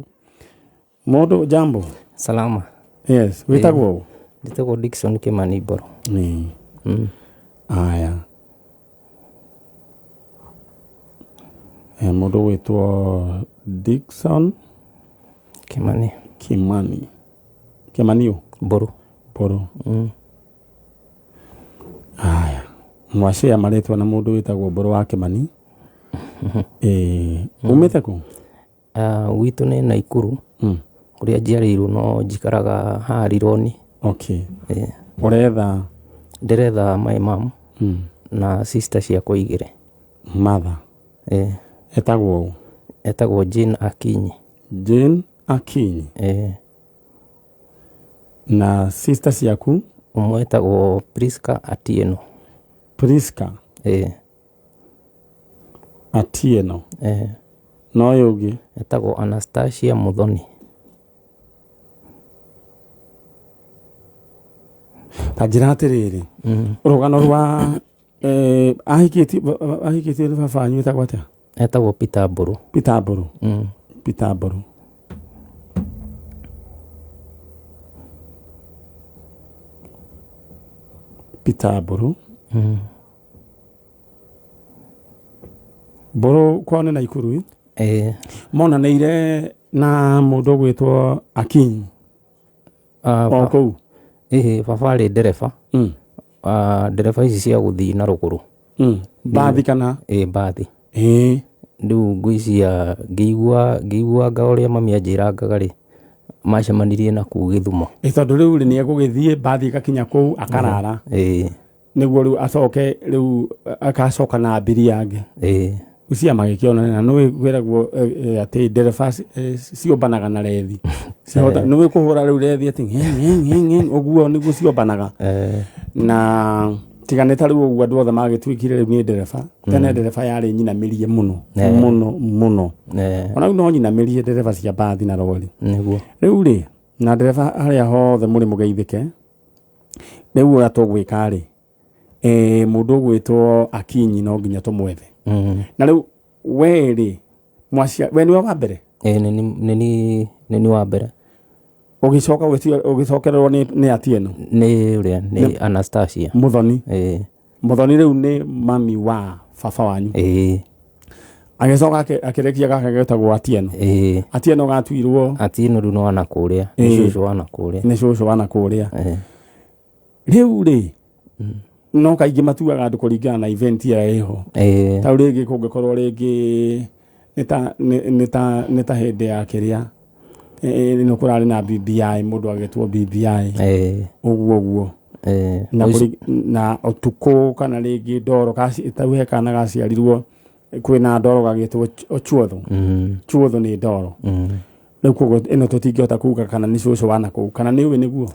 Mũndũ jambo. Salama. Yes, wĩtagwo ũ? Njĩtagwo Dickson Kimani Mboro. Nĩ. Aya. Mũndũ gwĩtwo Dickson Kimani. Kimani. Kimani ũ? Mboro. Mboro. Aya. Mwacĩa marĩtwa na mũndũ wĩtagwo Mboro wa Kimani. Umĩte kũ? Gwitũ nĩ Naikuru. Kũrĩa njiarĩirwo no njikaraga haha Rironi. Okay. Ũretha? Ndĩretha my mom na sister ciakwa igĩrĩ. Mother. Etagwo ũ? Etagwo Jane Akinyi. Jane Akinyi. Na sister ciaku? Ũmwe etagwo Priska Atieno. Priska? Atieno. Na ũyũ ũngĩ? Etagwo Anastasia Muthoni. Ta njĩra atĩrĩrĩ, rũgano rwa ahikĩtio nĩ baba wanyu etagwo atĩa? Etagwo Peter Mburu. Peter Mburu. Peter Mburu. Peter Mburu. Mburu kwao nĩ Naikuru? Monanĩire na mũndũ ũgwĩtwo Akinyi. O kũu? Ĩhĩ, baba arĩ ndereba. Ndereba ici cia gũthiĩ na rũgũrũ. Mbathi kana? Ĩĩ, mbathi. Rĩu ngwĩciria ngĩiguanga ũrĩa mami anjĩrangaga rĩ, macemanirie na kũu Gĩthumo. Tondũ rĩu rĩ, nĩegũgĩthiĩ mbathi ĩgakinya kũu akarara. Nĩguo rĩu acoke rĩu agacoka na abiria angĩ. Ucia magĩkĩonana na nĩũĩ kwĩragwo atĩ ndereba ciũmbanaga na rethi. Nĩũĩ kũhũra rĩu rethi atĩ ng'e, ng'e, ng'e, ng'e, ũguo nĩguo ciũmbanaga. Na tiga nĩ ta rĩu ũguo andũ othe magĩtuĩkire rĩu nĩ ndereba. Tene ndereba yarĩ nyinamĩrie mũno, mũno, mũno. Ona rĩu no nyinamĩrie ndereba cia mbathi na rori. Nĩguo. Rĩu rĩ, na ndereba harĩa hothe mũrĩ mũgeithĩke, rĩu ũrĩa tũgwĩka rĩ, mũndũ ũgwĩtwo Akinyi no nginya tũmwethe. Na rĩu we rĩ, we nĩwe wa mbere? Nĩ ni wa mbere. Ũgĩcoka ũgĩcokererwo nĩ Atieno? Nĩ ũrĩa, nĩ Anastasia. Muthoni. Muthoni rĩu nĩ mami wa baba wanyu. Agĩcoka akĩrekia gaka getagwo Atieno. Atieno gatuirwo Atieno rĩu nĩ wa nakũrĩa. Nĩ cũcũ wa nakũrĩa. Nĩ cũcũ wa nakũrĩa. Rĩu rĩ, no kaingĩ matuaga andũ kũringana na event ĩrĩa ĩho. Ta rĩu rĩngĩ kũngĩkorwo rĩngĩ nĩ ta hĩndĩ ya kĩrĩa, nĩ kũrarĩ na BBI, mũndũ agĩtwo BBI. Ũguo ũguo. Na na ũtukũ kana rĩngĩ ndoro, ta rĩu he kana gaciarirwo kwĩna ndoro gagĩtwo Ochuotho. Chuotho nĩ ndoro. Rĩu koguo ĩno tũtingĩhota kuga kana nĩ cũcũ wa nakũu, kana nĩ ũĩ nĩguo?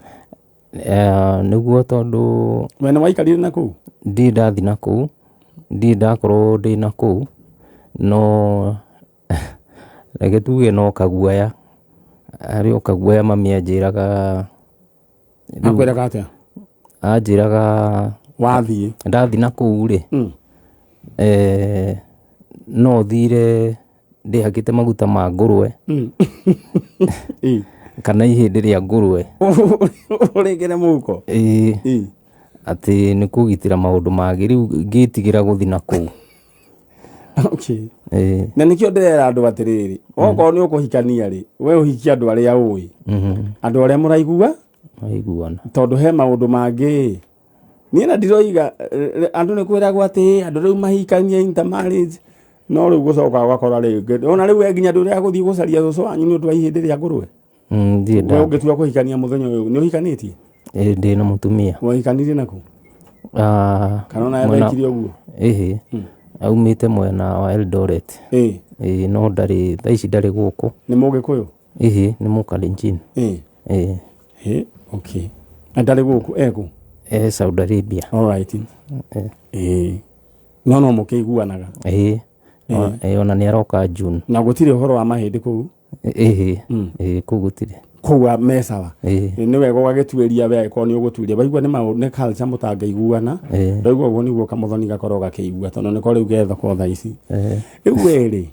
Nĩguo tondũ We nĩ waikarire nakũu? Ndirĩ ndathiĩ nakũu, ndirĩ ndakorwo ndĩ nakũu, no reke tuge no kaguoya. Harĩ o kaguoya mami anjĩraga. Akwĩraga atĩa? Anjĩraga Wathiĩ. Ndathiĩ nakũu rĩ, no thire ndĩhakĩte maguta ma ngũrwe. Kana ihĩndĩ rĩa ngũrwe. Ũrĩkĩre mũhuko? Atĩ nĩ kũgitĩra maũndũ mangĩ, rĩu ngĩtigĩra gũthiĩ nakũu. Okay. Ĩĩ. Na nĩkĩo ndĩrera andũ atĩrĩrĩ, okorwo nĩ ũkũhikania rĩ, we ũhikie andũ arĩa ũĩ, andũ arĩa mũraigua, Maiguana. Tondũ he maũndũ mangĩ niĩ na ndiroiga andũ nĩ kwĩragwo atĩ andũ rĩu mahikania intermarriage, no rĩu gũcoka ũgakora rĩngĩ ona rĩu we nginya ndũrĩa gũthiĩ gũcaria cũcũ wanyu nĩ ũndũ wa ihĩndĩ rĩa ngũrwe. Ndirĩ We nda. ũngĩtua kũhikania mũthenya ũyũ nĩ ũhikanĩtie? Ĩĩ, ndĩ na mũtumia. Wahikanirie naku? Ah, Kana ona mwena- wekire ũguo? Ĩhĩ, aumĩte mwena wa Eldoret. Ĩĩ. Ĩĩ, no ndarĩ thaa ici, ndarĩ gũkũ. Nĩ mũgĩkũyũ? Ĩhĩ, nĩ mũkalenjin. Ĩĩ. Ĩĩ. Ĩ, okay. Na ndarĩ gũkũ, ekũ? E Saudi Arabia. Alright. Ĩĩ, no mũkĩiguanaga? Ĩĩ. Ĩĩ, ona nĩ aroka June. Na gũtirĩ ũhoro wa mahĩndĩ kũu? Ĩhĩ, ĩĩ, kũu gũtirĩ. Kũu me sawa? Ĩĩ. Nĩ wega ũgagĩtuĩria we angĩkorwo nĩ ũgũtuĩria, waigua nĩ maũ nĩ culture mũtangĩiguana. Ndaigua ũguo nĩguo kamũthoni gakorwo gakĩigua, tondũ nĩko rĩu ge thoko thaa ici. Rĩu we rĩ,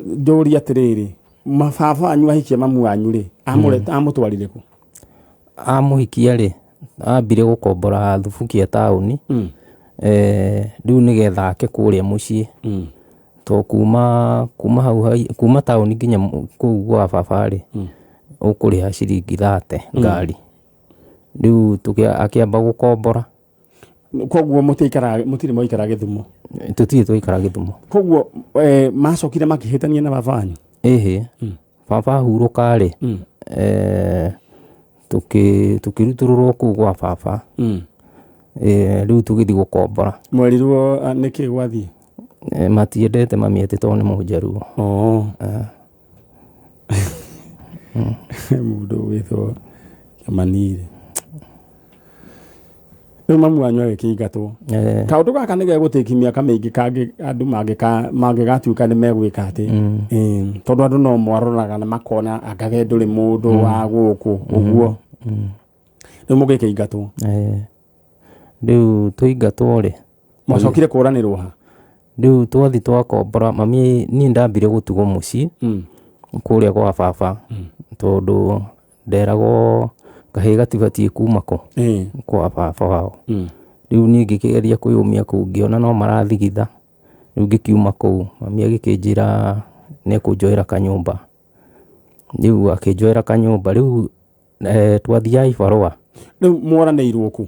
njũrie atĩrĩrĩ, mababa wanyu ahikia mamu wanyu rĩ, amũtwarire kũ? Amũhikia rĩ, ambire gũkombora thubukia taũni. Rĩu nĩgetha ake kũrĩa mũciĩ. To kuma hau kuma taũni nginya kũu gwa baba rĩ, ũkũrĩha ciringi 30 ngari. Rĩu akĩamba gũkombora. Koguo mũtiikaraga, mũtirĩ mwaikara Gĩthumo? Tũtirĩ twaikara Gĩthumo. Koguo macokire makĩhĩtania na baba wanyu? Ĩhĩ, baba ahurũka rĩ, tũkĩrutũrũrwo kũu gwa baba. Rĩu tũgĩthiĩ gũkombora. Mwerirwo nĩkĩ gwathiĩ? Matiendete mami atĩ tondũ nĩ mũnjaruo. Oh. Mũndũ ũgwĩtwo Kĩmanire. Rĩu mamu wanyu agĩkĩingatwo. Kaũndũ gaka nĩ gegũtĩki mĩaka mĩingĩ kangĩ andũ mangĩgatuĩka nĩ megwĩka atĩ. Tondũ andũ no mwaroraga na makona anga we ndũrĩ mũndũ wa gũkũ ũguo. Rĩu mũgĩkĩingatwo. Rĩu tũingatwo rĩ, Mwacokire kũranĩrwo ha? Rĩu twathi twakombora mami, niĩ ndambire gũtigwo mũciĩ kũrĩa gwa baba, tondũ nderagwo kahĩĩ gatibatiĩ kuma kũ kwa baba wao. Rĩu niĩ ngĩkĩgeria kwĩyũmia kũu, ngĩona no marathigitha. Rĩu ngĩkiuma kũu, mami agĩkĩnjĩra nĩ ekũnjoera kanyũmba. Rĩu akĩnjoera kanyũmba, rĩu twathiaga ibarũa. Rĩu mworanĩirwo kũ?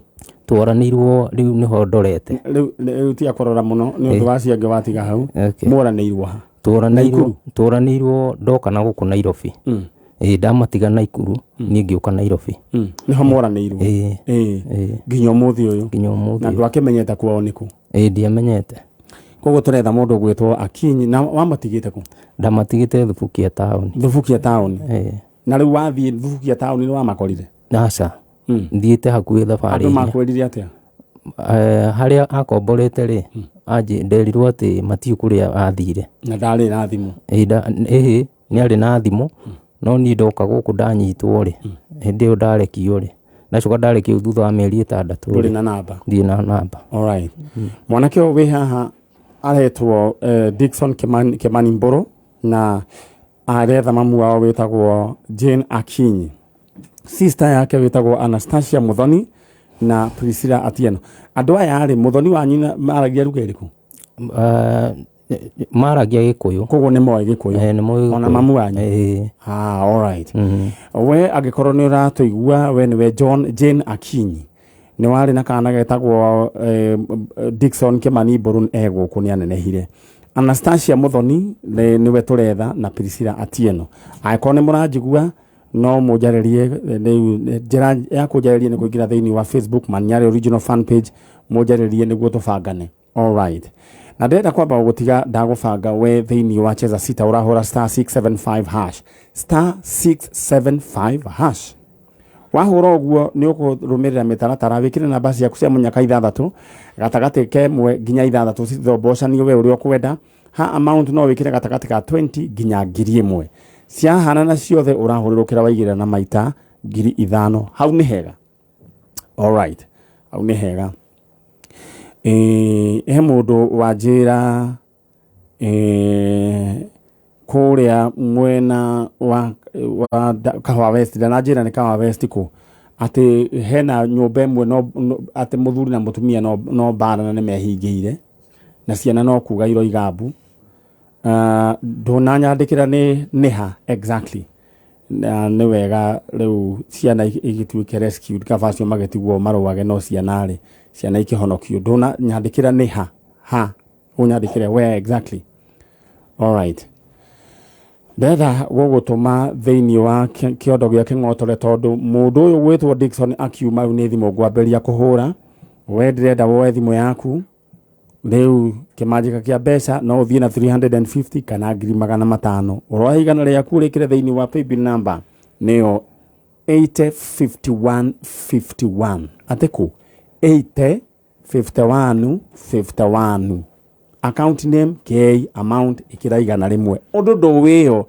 Tworanĩirwo rĩu nĩho ndorete. Rĩu tiga kũrora mũno nĩ ũndũ wa acio angĩ watiga hau. Mworanĩirwo ha? Tworanĩirwo Naikuru? Tworanĩirwo ndoka na gũkũ Nairobi. Ĩĩ, ndamatiga Naikuru, niĩ ngĩũka Nairobi. Nĩho mworanĩirwo? Ĩĩ. Ĩĩ. Ĩĩ. Nginya ũmũthĩ ũyũ? Nginya ũmũthĩ Na ũyũ. ndwakĩmenyete kwao nĩkũ? Ĩĩ, ndiamenyete. Koguo tũretha mũndũ ũgwĩtwo Akinyi, na wamatigĩte kũ? Ndamatigĩte Thubukia taũni. Thubukia taũni? Ĩĩ. Na rĩu wathiĩ Thubukia taũni nĩ wamakorire? Aca. Thiĩte hakuhĩ thabarĩ Andũ inya. makwĩrire atĩa? Harĩa akomborete rĩ, nderirwo atĩ matiũ kũrĩa athire. Na ndarĩ na thimũ? Ĩĩ, ĩhĩ, nĩ arĩ na thimũ, no niĩ ndoka gũkũ ndanyitwo rĩ, hĩndĩ ĩyo ndarekio rĩ, ndacoka ndarekio thutha wa mĩeri 6 Ndũrĩ rĩ. na namba? Ndirĩ na namba. Alright. Mwanake ũyũ wĩ haha aretwo Dickson Kimani Mbũrũ, na aretha mamu wao wĩtagwo Jane Akinyi. Sister yake wĩtagwo Anastasia Muthoni na Priscilla Atieno. Andũ aya rĩ, Muthoni wanyu maragia lugha ĩrĩkũ? Maragia Gĩkũyũ. Koguo nĩ moĩ Gĩkũyũ? Nĩ moĩ Ona Gĩkũyũ. mamu wanyu? Ĩĩ. All right. We angĩkorwo nĩ ũratũigua, we nĩwe John Jane Akinyi. Nĩ warĩ na kana getagwo Dickson Kimani Mbũrũ, e gũkũ nĩ anenehire. Anastasia Muthoni nĩwe tũretha na Priscilla Atieno. Angĩkorwo nĩ mũranjigua no mũnjarĩrie, rĩu njĩra ya kũnjarĩria nĩ kũingĩra thĩinĩ wa Facebook Manyare Original fan page, mũnjarĩrie nĩguo tũbangane. All right. Na ndĩrenda kwamba gũgũtiga ndagũbanga we thĩinĩ wa Cheza Sita, ũrahũra star 675 hash, star 675 hash. Wahũra ũguo nĩ ũkũrũmĩrĩra mĩtaratara, wĩkĩre namba ciaku cia mũnyaka 6 gatagatĩ kemwe nginya 6, cithombocanio we ũrĩa ũkwenda. Ha amount no wĩkĩre gatagatĩ ka 20 nginya 1000. Ciahanana ciothe ũrahũrĩrũkĩra waigĩrĩra na maita 5000. Hau nĩ hega. All right. Hau nĩ hega. He mũndũ wanjĩra kũrĩa mwena wa Kahawa West, ndananjĩra nĩ Kahawa West kũ. Atĩ hena nyũmba ĩmwe no, no atĩ mũthuri na mũtumia no, no mbara na nĩmehingĩire na ciana no kuga iroiga mbu. Ndũnanyandĩkĩra nĩ nĩha exactly, na nĩ wega rĩu ciana igĩtuĩke rescued, kaba acio magĩtigwo marũage no ciana rĩ, ciana ikĩhonokio. Ndũnanyandĩkĩra nĩ ha ha, ũnyandĩkĩre where exactly. Alright, ndetha gũgũtũma thĩinĩ wa kĩondo gĩa kĩng'otore, tondũ mũndũ ũyũ gwĩtwo Dickson akiuma rĩu nĩ thimũ ngwambĩrĩria kũhũra. We ndĩrenda woe thimũ yaku rĩu, kĩmanjĩka kĩa mbeca no ũthiĩ na 350 kana 500,000. Ũroya 100 rĩaku ũrĩkĩre thĩinĩ wa paybill number nĩyo 805151. Atĩ kũ 805151, account name K, amount ĩkĩra 100. Ũndũ ndũwĩyo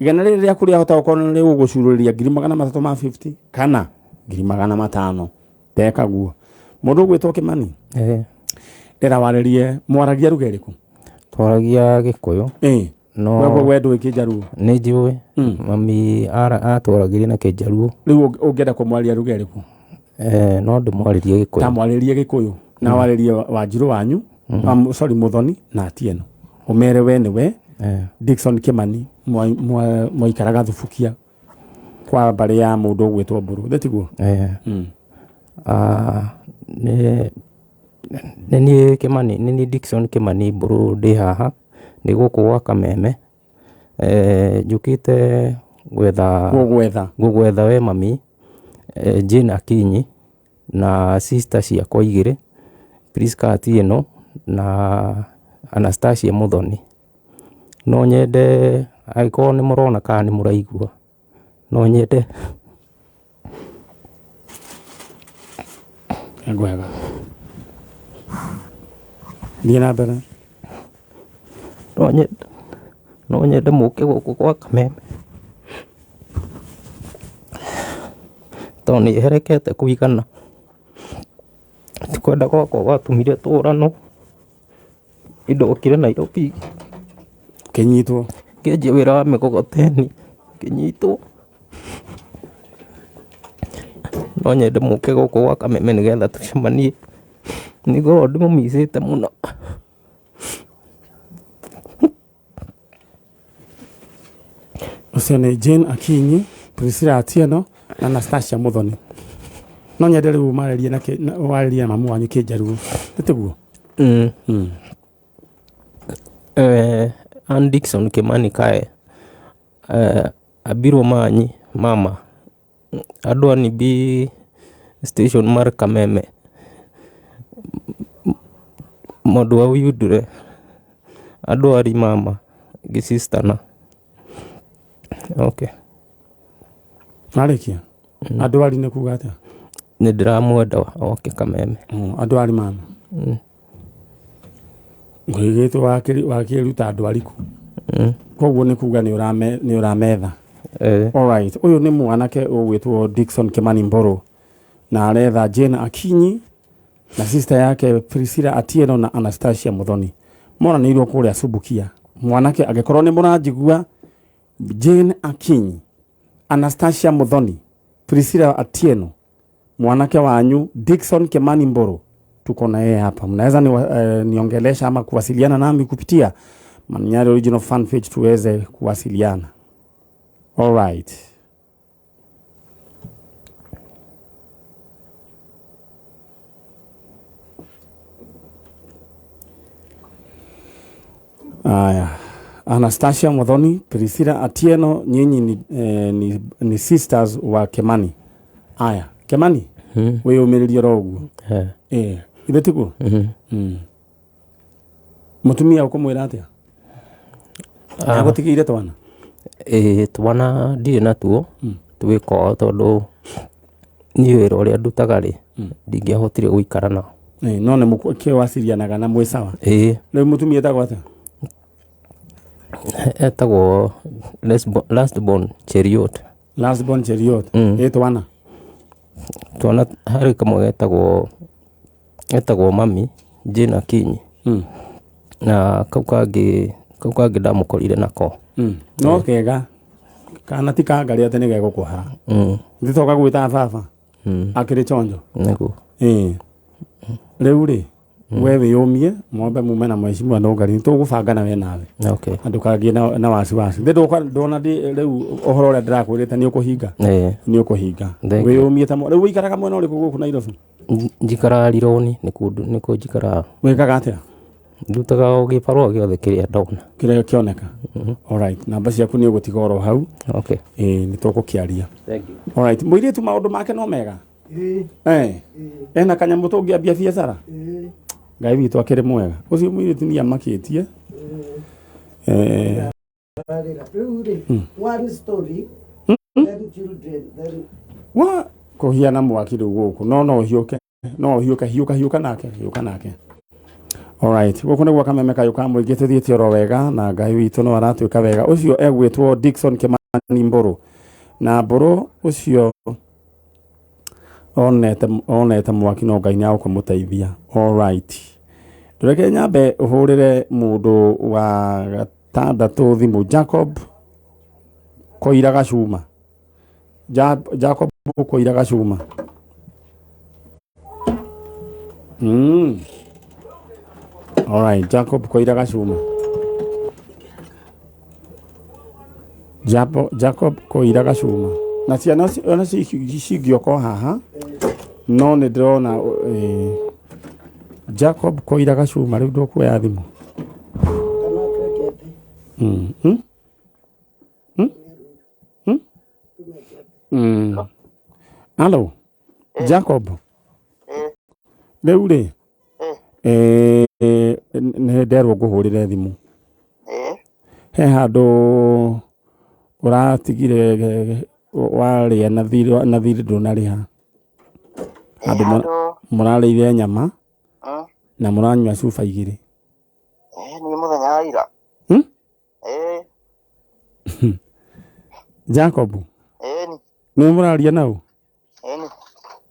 100 rĩrĩ rĩaku rĩahota gũkorwo nĩ rĩgũgũcurũrĩria 350,000 kana 500,000. Teka guo. Mũndũ ũgwĩtwo Kĩmani, ndĩra warĩrie, mwaragia ruga ĩrĩkũ? Twaragia Gĩkũyũ. No we we ndũĩ Kĩnjaruo? Nĩ njũĩ. Mami atwaragĩria na Kĩnjaruo. Rĩu ũngĩenda kũmwarĩria ruga ĩrĩkũ? No ndĩmwarĩrie Gĩkũyũ. Ta mwarĩrie Gĩkũyũ na warĩrie Wanjirũ wanyu, sorry, Muthoni na Atieno, ũmere we nĩwe Dickson Kimani, mwaikaraga Thubukia kwa mbarĩ ya mũndũ ũgwĩtwo Mbũrũ, thĩ tiguo? Nĩ niĩ Kimani, nĩ niĩ Dickson Kimani Mbũrũ, ndĩ haha, ndĩ gũkũ gwa Kameme. Njũkĩte gwetha gũgwetha. Gũgwetha we mami, Jane Akinyi na sister ciakwa igĩrĩ, Priska Atieno na Anastasia Muthoni. No nyende angĩkorwo nĩ mũrona kana nĩ mũraigua, no nyende Ngwega, thiĩ na mbere. No nyende mũke gũkũ gwa Kameme tondũ nĩ herekete kũigana. Ti kwenda gwakwa gwatũmire tũranwo. Ndokire Nairobi. Kĩnyitwo. Ngĩanjia wĩra wa mĩgogoteni, ngĩnyitwo. No nyende mũke gũkũ gwa Kameme nĩgetha tũcemanie, nĩ ngoragwo ndĩmũmicĩte mũno. Ũcio nĩ Jane Akinyi, Priscilla Atieno na Anastasia Muthoni. No nyende rĩu marĩrie na warĩrie na mamu wanyu Kĩnjaruo, nĩ tiguo? Mm. An Dickson Kimani kae. Abiro manyi mama. Adwa ni ibi station mar Kameme mondo wayudre. Adwari mama gi sister na. Okay. Marĩkia andwari nĩ kuga atĩa? Nĩ ndĩramwenda oke Kameme. Andwari mama. Ngũigĩtwo wakĩruta ndwari kũ? Koguo nĩ kuga nĩ ũrametha. Alright, ũyũ nĩ mwanake ũgwĩtwo Dickson Kimani Mbũrũ na aretha Jane Akinyi na sister yake Priscilla Atieno na Anastasia Muthoni, monanĩirwo kũrĩa Subukia. Mwanake, angĩkorwo nĩ mũranjigua, Jane Akinyi, Anastasia Muthoni, Priscilla Atieno, mwanake wanyu Dickson Kimani Mburu tuko na yeye hapa. Mnaweza niongelesha ama kuwasiliana nami kupitia Manyari Original Fan Page tuweze kuwasiliana. Alright. Aya. Anastasia Muthoni, Priscilla Atieno, nyinyi ni sisters wa Kimani. Aya, Kimani, wĩyũmĩrĩrie oro ũguo. Ithe tiguo? Mhm. Mũtumia ũkũmwĩra atĩa? Agũtigĩire twana? Ĩĩ, twana ndirĩ natuo, twĩ kwao tondũ niĩ wĩra ũrĩa ndutaga rĩ, ndingĩahotire gũikara nao. No nĩ mũkĩwacirianaga na mwĩ sawa? Ĩĩ. Rĩu mũtumia etagwo atĩa? Etagwo last born Cheriot. Last born Cheriot. Ĩ twana? Twana harĩ kamwe getagwo mami Jane Akinyi. Na kau kangĩ ndamũkorire nako. No kega kana ti kangarĩ atĩ nĩ gegũkũhara. Nditoka gwĩta baba. Akĩrĩ chonjo. Nĩguo. Ĩĩ. Rĩu rĩ, we wĩyũmie mwambe mume na mheshimiwa Nũngari, nĩtũgũbanga na we nawe. Okay. Na ndũkagĩe na wasiwasi. Ndĩ ndona ndĩ rĩu ũhoro ũrĩa ndĩrakwĩrĩte nĩ ũkũhinga. Ĩĩ. Nĩ ũkũhinga. Thank you. Wĩyũmie ta rĩu wĩikaraga mwena ũrĩkũ gũkũ Nairobi? Njikaraga Rironi, nĩkuo njikaraga. Wĩkaga atĩa? Ndutaga o gĩbarũa gĩothe kĩrĩa ndona. Kĩrĩa kĩoneka. Alright, namba ciaku nĩ ũgũtiga oro hau. Okay. Ĩĩ, nĩ tũgũkĩaria. Thank you. Alright, mũirĩtu maũndũ make no mega? Eh. Ena kanyamũ tũngĩambia biacara? Ngai witũ akĩrĩ mwega. Ũcio mũirĩtu nĩ amakĩtie. Eh. Rĩu rĩ, one story, then children, then Wa kũhiana mwaki rĩu gũkũ. No no ũhiũke. No ũhiũke, hiũka hiũka nake, hiũka nake. Alright, gũkũ nĩguo kameme kayũ ka mũingĩ tũthiĩte oro wega na Ngai witũ no aratwĩka wega. Ũcio egwĩtwo Dickson Kimani Mbũrũ. Na Mbũrũ ũcio onete mwaki no Ngai nĩ agũkũmũteithia. Alright. Ndũreke nyambe ũhũrĩre mũndũ wa gatandatũ thimũ, Jacob Koira Gacuma. Jacob Koira Gacuma. Alright, Jacob Koira Gacuma. Jacob Koira Gacuma. Na ciana ona cingĩoka haha no nĩ ndĩrona Jacob Koira Gacuma rĩu ndũkuoya thimũ. Hello, Jacob. Rĩu rĩ, nĩ nderwo ngũhũrĩre thimũ. He handũ ũratigire warĩa na thirĩ ndũnarĩha. Handũ mũrarĩire nyama na mũranyua cuba igĩrĩ. Nĩ mũthenya wa ira. Jacob. Nĩ mũraria nau?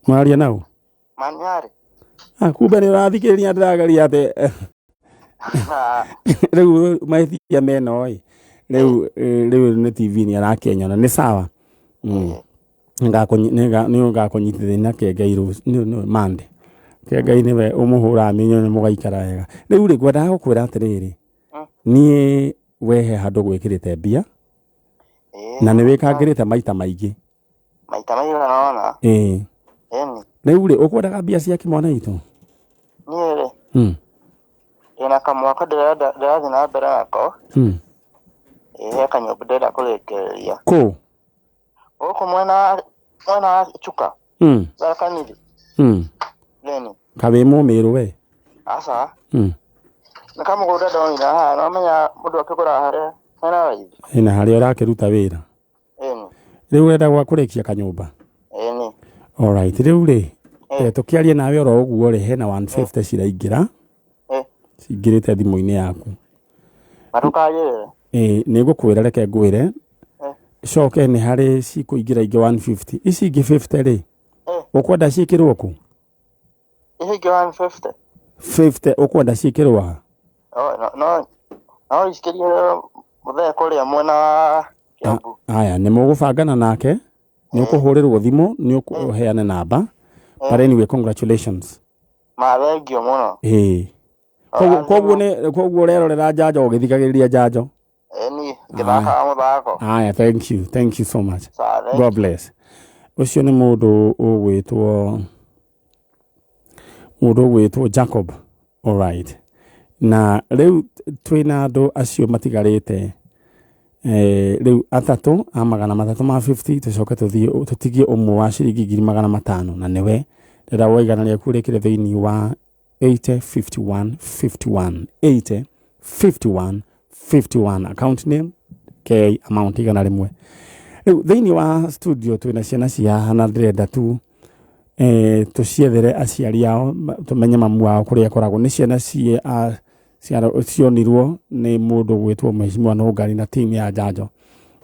Mũraria nau? Manyarĩ. Kumbe nĩ ũrathikĩrĩria ndĩrageria atĩ rĩu mahĩtia meno ĩ. Rĩu rĩu nĩ TV nĩ arakĩnyona nĩ sawa. Nĩ ngakũnyitithania na Kengai rũciũ Monday. Kengai nĩwe ũmũhũraga mĩnyonyo nĩ mũgaikara wega. Rĩu rĩ ngwendaga gũkwĩra atĩrĩrĩ, niĩ we he handũ gwĩkĩrĩte mbia na nĩ wĩkangĩrĩte maita maingĩ. Maita maigana ũna. Ĩĩ. Rĩu rĩ ũkwendaga mbia cia kĩmwana gitũ? Niĩ rĩ. Ndĩna kamwaka ndĩrathiĩ na mbere nako. He kanyũmba ndĩrenda kũrĩkĩrĩria. Kũ? Gũkũ mwena wa Chuka. Tharaka Nithi. Thĩni. Ka wĩ mũmĩrũ we? Aca. Nĩ kamũgũnda ndonire haha, no menya mũndũ akĩgũra harĩa hena raithi. Ĩna harĩa ũrakĩruta wĩra. Ĩni. Rĩu ũrenda gwa kũrĩkia kanyũmba? Ĩni. Alright, rĩu rĩ, tũkĩarie nawe oro ũguo rĩ, hena 150 ciraingĩra. Cingĩrĩte thimũ-inĩ yaku. Na ndũkanjĩrĩre. Nĩ ngũkwĩra, reke ngwĩre. Coke nĩ harĩ cikũingĩra ingĩ 150. Ici ingĩ 50 rĩ, ũkwenda ciĩkĩrwo kũ? Ici ingĩ 150? 50 ũkwenda ciĩkĩrwo ha? No icikĩrie mũthee kũrĩa mwena wa Kiambu. Aya, nĩ mũgũbangana nake, nĩ ũkũhũrĩrwo thimũ, nĩ ũkũheana namba. But anyway, congratulations. Ma thengio mũno. Ĩĩ. Koguo ũrerorera njanjo ũgĩthikagĩrĩria njanjo. Ĩni, ngĩthakaga mũthako. Aya, thank you. Thank you so much. God bless. Ũcio nĩ mũndũ ũgwĩtwo Jacob. Alright. Na rĩu twĩna andũ acio matigarĩte rĩu atatũ a 350 tũcoke tũthiĩ tũtigie ũmwe wa ciringi 500,000 na nĩwe ndĩrenda woigana rĩaku rĩkĩre thĩinĩ wa 80 51 51 80 51 51 account name K amount 100. Rĩu thĩinĩ wa studio twĩna ciana cia haha na ndĩrenda tu tũciethere aciari ao, tũmenye mamu wao kũrĩa akoragwo. Nĩ ciana cionirwo nĩ mũndũ ũgwĩtwo Mheshimiwa Nũngari na team ya njanjo.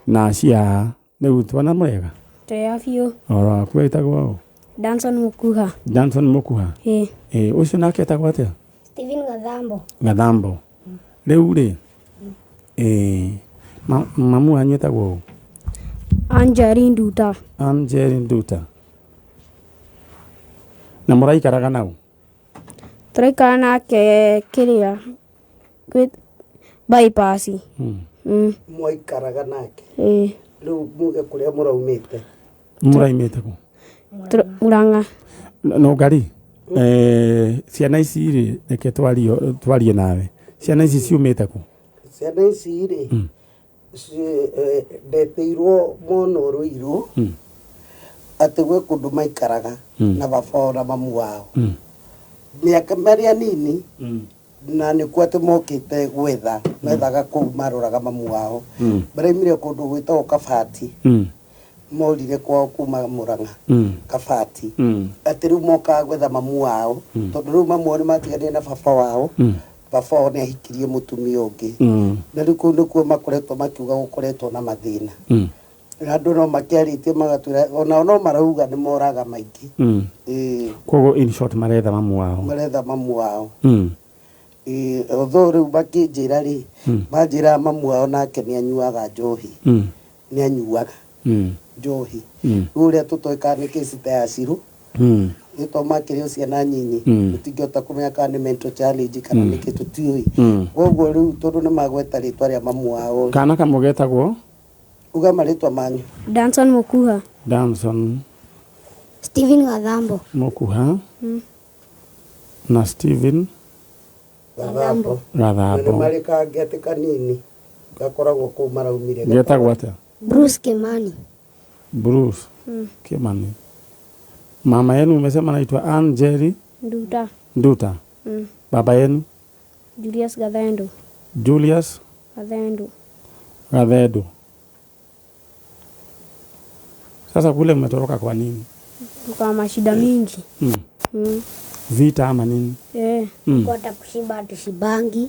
Na cia rĩu twana mwega? Twega biũ. Oro waku wĩtagwo ũ? Danson Mukuha. Danson Mukuha? Ĩĩ. Ĩĩ, ũcio nake etagwo atĩa? Stephen Gathambo. Gathambo. Rĩu rĩ, mamu wanyu etagwo ũ? Anjeri Nduta. Anjeri Nduta. Na mũraikaraga nau? Tũraikara nake kĩrĩa gwĩ bypass. Mwaikaraga nake? Ĩĩ. Rĩu muge kũrĩa mũraumĩte. Mũraimĩte kũ? Murang'a. No ngari ciana ici rĩ, reke twarie nawe. Ciana ici ciumĩte kũ? Ciana ici rĩ, ndetĩirwo mono Ruiru atĩ gwĩ kũndũ maikaraga na baba wao na mamu wao mĩaka marĩ anini, na nĩkuo atĩ mokĩte gwetha, methaga kũu maroraga mamu wao. Maraimire kũndũ gwĩtagwo Kabati. Morire kwao kuma Murang'a. Kabati. Atĩ rĩu mokaga gwetha mamu wao, tondũ rĩu mamu wao nĩ matiganire na baba wao. Baba wao nĩ ahikirie mũtumia ũngĩ. Na rĩu kũu nĩkuo makoretwo makiuga gũkoretwo na mathĩna. Na andũ no makĩarĩtie magatwĩra onao no marauga nĩ moraga maingĩ. Ĩĩ. Koguo in short maretha mamu wao. Maretha mamu wao. Ĩĩ, although rĩu makĩnjĩra rĩ, manjĩra mamu wao nake nĩ anyuaga njohi. Nĩ anyuaga njohi. Rĩu ũrĩa tũtoĩ kana nĩ kesi ta ya Ciru. Nĩ to makĩrĩ o ciana nyinyi. Tũtingĩhota kũmenya kana nĩ mental challenge kana nĩkĩ, tũtiũĩ. Koguo rĩu tondũ nĩ magweta rĩtwa rĩa mamu wao. Kana kamwe getagwo? Uga marĩtwa manyu. Danson Mukuha. Danson Steven Gathambo. Mukuha. Na Steven Gathambo. Gathambo. Na nĩ marĩ kangĩ atĩ kanini gakoragwo kũu maraumire. Getagwo atĩa? Bruce Kimani. Bruce Kimani. Mama yenu umesema anaitwa Ann Jerry Nduta. Nduta. Baba yenu? Julius Gathendo. Julius Gathendo. Gathendo. Sasa kule mmetoroka kwa nini? Kwa mashida mingi. Vita ama nini? Kwa kushiba tushibangi.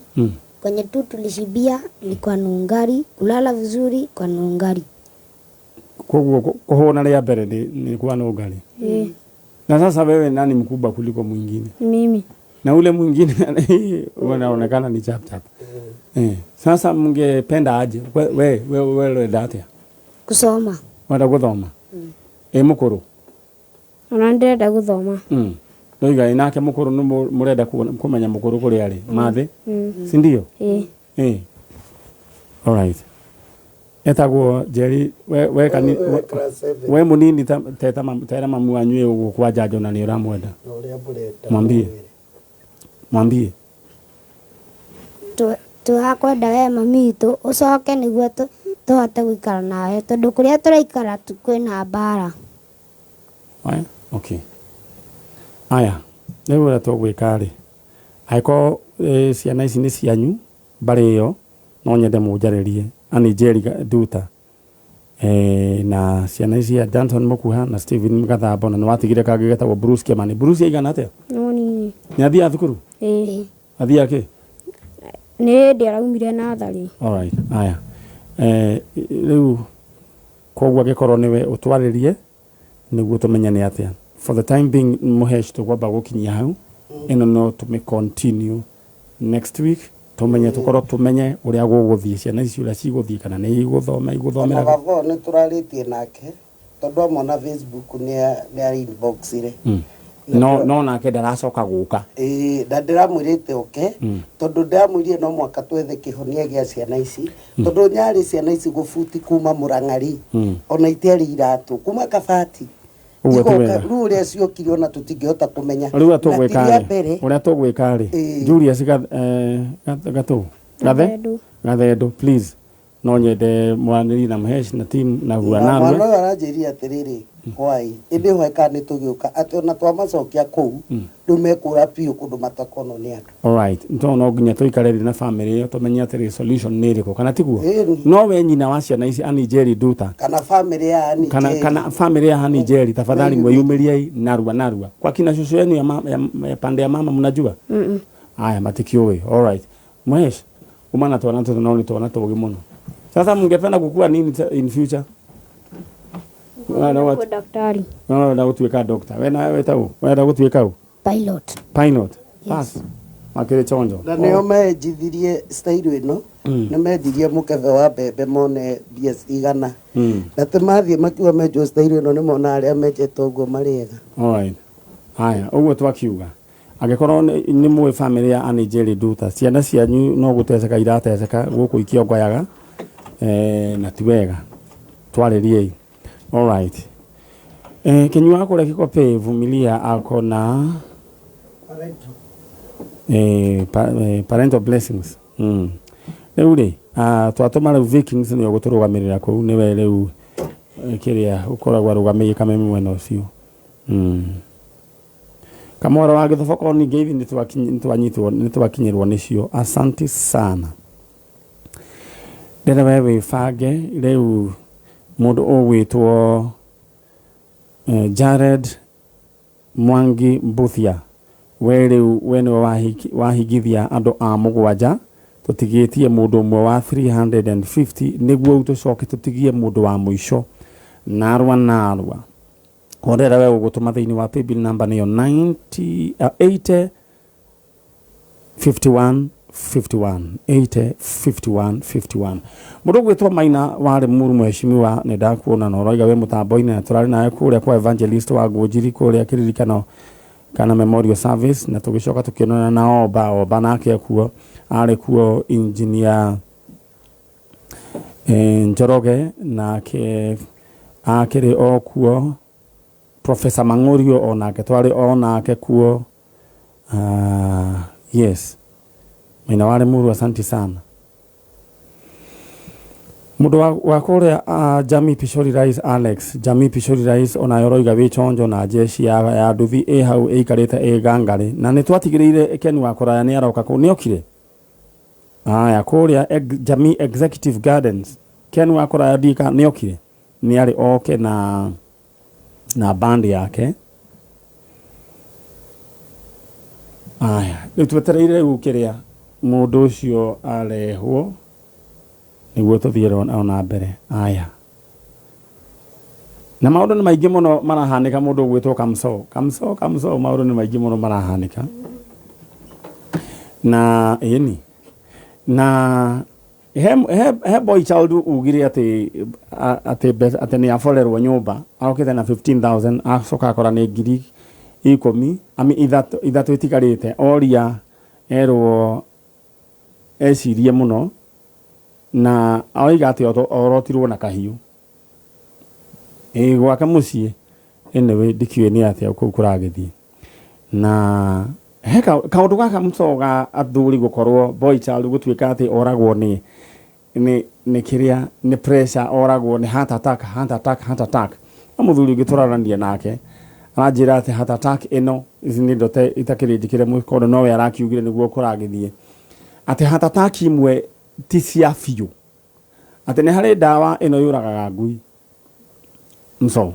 Kwenye tu tulishibia ilikuwa nungari, kulala vizuri kwa nungari. Koguo kuhona rĩa mbere ni kwa nungari. Na sasa wewe nani mkubwa kuliko mwingine? Mimi. Na ule mwingine wanaonekana ni chap chap. Sasa mngependa aje? We we atia? Kusoma. Wenda guthoma? Mukuru? Ona ndĩrenda guthoma. Ndoiga inake mukuru nĩ murenda kumenya mukuru kuria ari? Mathi? Si ndio? All right. Etagwo Jerry we kani we munini teta tera mamu wanyu uguo kwa njanjo na nĩ ũramwenda. Mwambie. Mwambie. Tũrakwenda we mami witũ ũcoke nĩguo tũhote gũikara nawe tondũ kũrĩa tũraikara kwĩna mbara. Aya, okay. Aya, rĩu ũrĩa tũgwĩka rĩ, angĩkorwo ciana ici nĩ cianyu mbarĩ ĩyo, no nyende mũnjarĩrie Ann Jerry Nduta na ciana ici cia Danson Mukuha na Steven Gathambo, na nĩwatigire kangĩ getagwo Bruce Kimani. Bruce aigana atĩa? No nini. Nĩ athiaga thukuru? Ĩĩ. Athiaga kĩ? Nĩ hĩndĩ araumire natharĩ. All right. Aya. Rĩu koguo angĩkorwo nĩwe ũtwarĩrie nĩguo tũmenye nĩ atĩa. For the time being Mũhesh tũkwamba gũkinyia hau. Ĩno no tũmĩ continue next week tumenye tukorwo tumenye uria guguthie ciana ici uria ciguthie kana ni iguthoma iguthomera. Ona baba ni turaritie nake tondu amona Facebook ni ni inbox ire. No no nake ndaracoka guka. Na ndiramwirite oke tondu ndiramwirire no mwaka twethe kihonia gia ciana ici tondu nyari ciana ici gubuti kuma Murang'ari ona itiari iratu kuma Kabati. Rĩu ũrĩa ciokire ona tũtingĩhota kũmenya. Rĩu ũrĩa tũgwĩka rĩ, Julius Gatũ Gathendu, please no nyende mwanĩrie na Mũhesh na team na narua. Mwana ũyũ aranjĩrire atĩrĩrĩ, hwai ĩndĩ hwaĩ kana nĩ tũgĩũka atĩ ona twamacokia kũu rĩu mekũra biũ kũndũ matakonwo nĩ andũ. All right, to no nginya tũikare thĩ na family ĩyo tũmenye atĩrĩ solution nĩ ĩrĩkũ kana tiguo? No we nyina wa ciana ici Ann Jerry Nduta kana family ya Ann Jerry kana family ya Ann Jerry, tafadhali mweyumĩriei narua narua. Kwa kina shosho yenu ya pande ya mama mnajua? Aya, matikiũĩ. All right. Mũhesh, umana twana tũtũ no nĩ twana tũũgĩ mũno. Sasa mngependa kukua nini in future? Kuwa daktari. No, gũtuĩka doctor. We nawe wĩtagwo? Wenda gũtuĩka ũ? Pilot. Pilot. Pass. Makĩrĩ chonjo. Na nĩo menjithirie style ĩno, nĩ menjirie mũkebe wa mbembe mone mbia cigana. Na tĩ mathiĩ makiuga menjwo style ĩno nĩ mona arĩa menjetwo ũguo marĩ ega. All right. Haya, ũguo twakiuga angĩkorwo nĩ mũĩ family ya Annie Njeri Nduta, ciana cianyu no gũteceka irateceka gũkũ ikĩongoyaga, na ti wega, twarĩriei. Alright. Kinyua kũrĩa Kikopey, Vumilia ako na parental blessings. Rĩu rĩ, twatũma rĩu Vikings nĩwe ũgũtũrũgamĩrĩra kũu, nĩwe rĩu kĩrĩa ũkoragwo arũgamĩire Kameme mwena ũcio. Kamwaro wa Gĩthoboko ningĩ ithi nĩtwakinyĩrwo nĩcio. Asante sana. Ndĩrenda we wĩbange rĩu mũndũ ũgwĩtwo Jared Mwangi Mbuthia, we rĩu we nĩwe wahingithia andũ a mũgwanja, tũtigĩtie mũndũ ũmwe wa 350 nĩguo tũcoke tũtigie mũndũ wa mũico narua narua. Ndĩrenda we ũgũtũma thĩinĩ wa paybill number nĩyo 90, 80 51 51 80 51 51. Mũndũ ũgwĩtwo Maina warĩ mũru mheshimiwa, nĩ ndakuona na ũroiga wĩ mũtambo-inĩ, na tũrarĩ nawe kũrĩa kwa evangelist wa Ngũnjiri kũrĩa kĩririkano kana memorial service, na tũgĩcoka tũkĩonana na Oba nake kuo, arĩ kuo engineer Njoroge nake akĩrĩ o kuo, Professor Mang'urio onake twarĩ o nake kuo. Yes, Maina warĩ mũru, asante sana. Mũndũ wa kũrĩa Jamii Pishori Rice, Alex Jamii Pishori Rice, onayo ũroiga wĩ chonjo na jeshi ya nduthi ĩ hau ĩikarĩte ĩ gangarĩ, na nĩ twatigĩrĩire Ken wa kũraya nĩ aroka kũu, nĩ okire. Aya kũrĩa Jamii Executive Gardens, Ken wa kũraya ndika nĩ okire, nĩ arĩ oke na band yake. Aya rĩu twetereire rĩu kĩrĩa mũndũ ũcio arehwo nĩguo tũthiĩ ona mbere. Aya na maũndũ nĩ maingĩ mũno marahanĩka, mũndũ ũgwĩtwo Kamso Kamso Kamso, maũndũ nĩ maingĩ mũno marahanĩka na ĩni na he boy child ugire atĩ atĩ nĩ aborerwo nyũmba, arokĩte na 15,000 acoka akora nĩ ngiri ikũmi ami ithatũ itigarĩte, oria erwo ecirie mũno na oiga atĩ orotirwo na kahiũ gwake mũciĩ. Anyway, ndikĩũĩ nĩ atĩa kũu kũragĩthiĩ. Na he kaũndũ gaka mũcoga athuri gũkorwo boy child gũtuĩka atĩ oragwo nĩ kĩrĩa nĩ pressure, oragwo nĩ heart attack heart attack heart attack. Na mũthuri ũngĩ tũrarania nake aranjĩra atĩ heart attack ĩno ici nĩ ndote itakĩrĩ njĩkĩre mũkono, nowe arakiugire nĩguo kũragĩthiĩ, atĩ heart attack imwe ti cia biũ, atĩ nĩ harĩ ndawa ĩno yũragaga ngui mso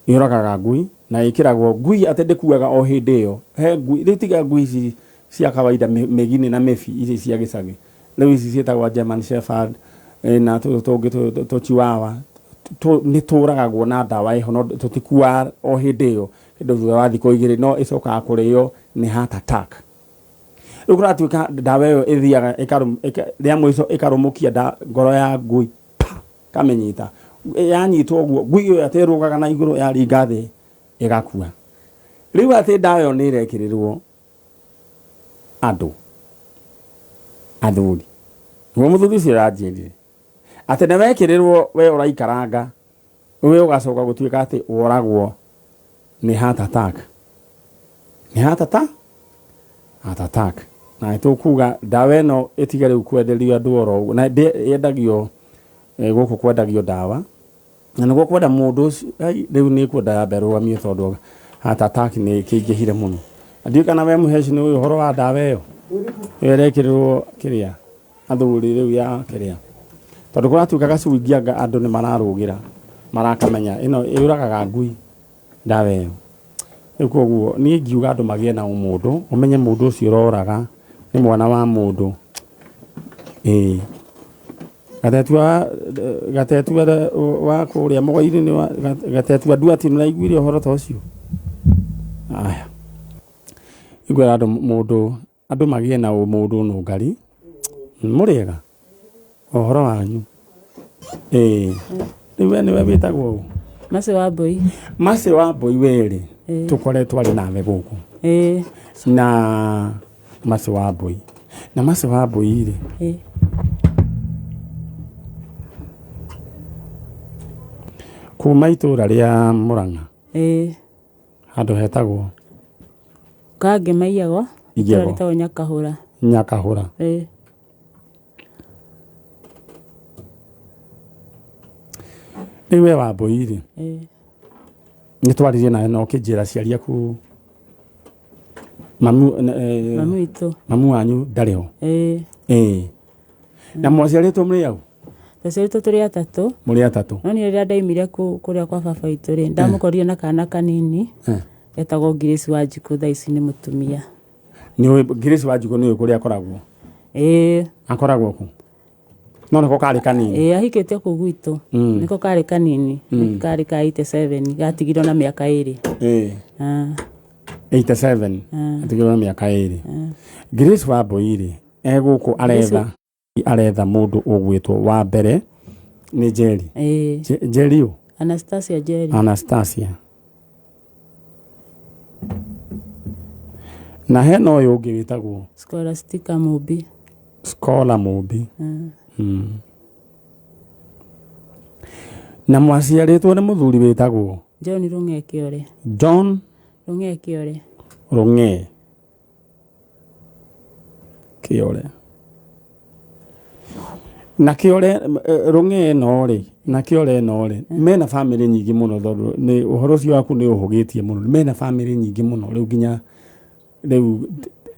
yũragaga ngui na ĩkĩragwo ngui atĩ ndĩkuaga o hĩndĩ ĩyo. He ngui rĩu tiga ngui ici cia kawaida mĩgini na mĩbi ici cia gĩcagi, rĩu ici ciĩtagwo German Shepherd na tũngĩ tũ Chihuahua nĩ tũragagwo na ndawa ĩho, no tũtikuaga o hĩndĩ ĩyo, kĩndũ thutha wa thikũ igĩrĩ no ĩcokaga kũrĩo nĩ heart attack. Rĩu kũratuĩka ndawa ĩyo ĩthiaga rĩa mũico ĩkarũmũkia ngoro ya ngui pa kamĩnyita, yanyitwo ũguo ngui ĩyo atĩ ĩrũgaga na igũrũ yaringa thĩ ĩgakua. Rĩu atĩ ndawa ĩyo nĩ ĩrekĩrĩrwo andũ athuri, nĩguo mũthuri ũcio aranjĩrire atĩ nĩ wekĩrĩrwo we ũraikaranga we ũgacoka gũtuĩka atĩ woragwo nĩ heart attack, nĩ heart attack, heart attack. Na tũkuga ndawa ĩno ĩtige rĩu kwenderio andũ oro ũguo, na yendagio gũkũ kwendagio ndawa, na nĩguo kwenda mũndũ ũcio rĩu nĩ kwenda yambe rũgamio tondũ heart attack nĩ kĩingĩhire mũno. Na ndiũĩ kana we mũheci nĩ ũĩ ũhoro wa ndawa ĩyo ĩyo ĩrekĩrĩrwo kĩrĩa athuri rĩu ya kĩrĩa, tondũ kũratuĩka gacui anga andũ nĩ mararũgĩra marakamenya ĩno yũragaga ngui ndawa ĩyo. Rĩu koguo niĩ ingiuga andũ magĩe na ũmũndũ, ũmenye mũndũ ũcio ũroraga nĩ mwana wa mũndũ. Gatetua wa kũrĩa mũgũinĩ wa Gatetua Nduati, nĩũraiguire ũhoro ta ũcio? Aya, ingwĩra andũ mũndũ andũ magĩe na ũmũndũ nũngari. Mũrĩega ũhoro wanyu? Rĩu we nĩwe wĩtagwo ũ? Mercy Wambui. Mercy Wambui werĩ Ĩĩ. tũkoretwo arĩ nawe gũkũ. Ĩĩ. Na Mercy Wambui. Na Mercy Wambui rĩ. Ĩĩ. Kuma itũra rĩa Murang'a. Ĩĩ. Handũ hetagwo Kangema Iyago. Iyago. Itũra rĩtagwo Nyakahũra. Nyakahũra. Ĩĩ. Rĩu we Wambui rĩ. Ĩĩ. Nĩ twaririe nawe na ũkĩnjĩra aciari aku mamu Mamu witũ. Mamu wanyu ndarĩ ho. Ĩĩ. Ĩĩ. Na mwaciarĩtwo mũrĩ au? Twaciarĩtwo tũrĩ atatũ. Mũrĩ atatũ. No niĩ rĩrĩa ndaimire kũrĩa kwa baba witũ rĩ, ndamũkorire na kana kanini etagwo Grace Wanjikũ, thaa ici nĩ mũtumia. Nĩ Grace Wanjikũ nĩ ũĩ kũrĩa akoragwo? Ĩĩ. Akoragwo kũ? No nĩko karĩ kanini. Ĩĩ, ahikĩte kũu gwitũ. Nĩko karĩ kanini. Karĩ ka 87, gatigirwo na mĩaka 2. Ĩĩ. 87. Atigirwo na mĩaka 2. Grace Wambui rĩ, egũkũ aretha mũndũ ũgwĩtwo wa mbere nĩ Njeri. Ĩĩ. Njeri ũ? Anastasia Njeri. Anastasia. Na hena ũyũ ũngĩ wĩtagwo Scholastica Mũmbi. Scholar Mũmbi. Na mwaciarĩtwo nĩ mũthuri wĩtagwo John Rũng'e Kĩore. John Rũng'e Kĩore. Rũng'e Kĩore. Na Kĩore Rũng'e ĩno rĩ, na Kĩore ĩno rĩ, mena bamĩrĩ nyingĩ mũno tondũ nĩ ũhoro ũcio waku nĩ ũhũgĩtie mũno. Mena bamĩrĩ nyingĩ mũno rĩu nginya rĩu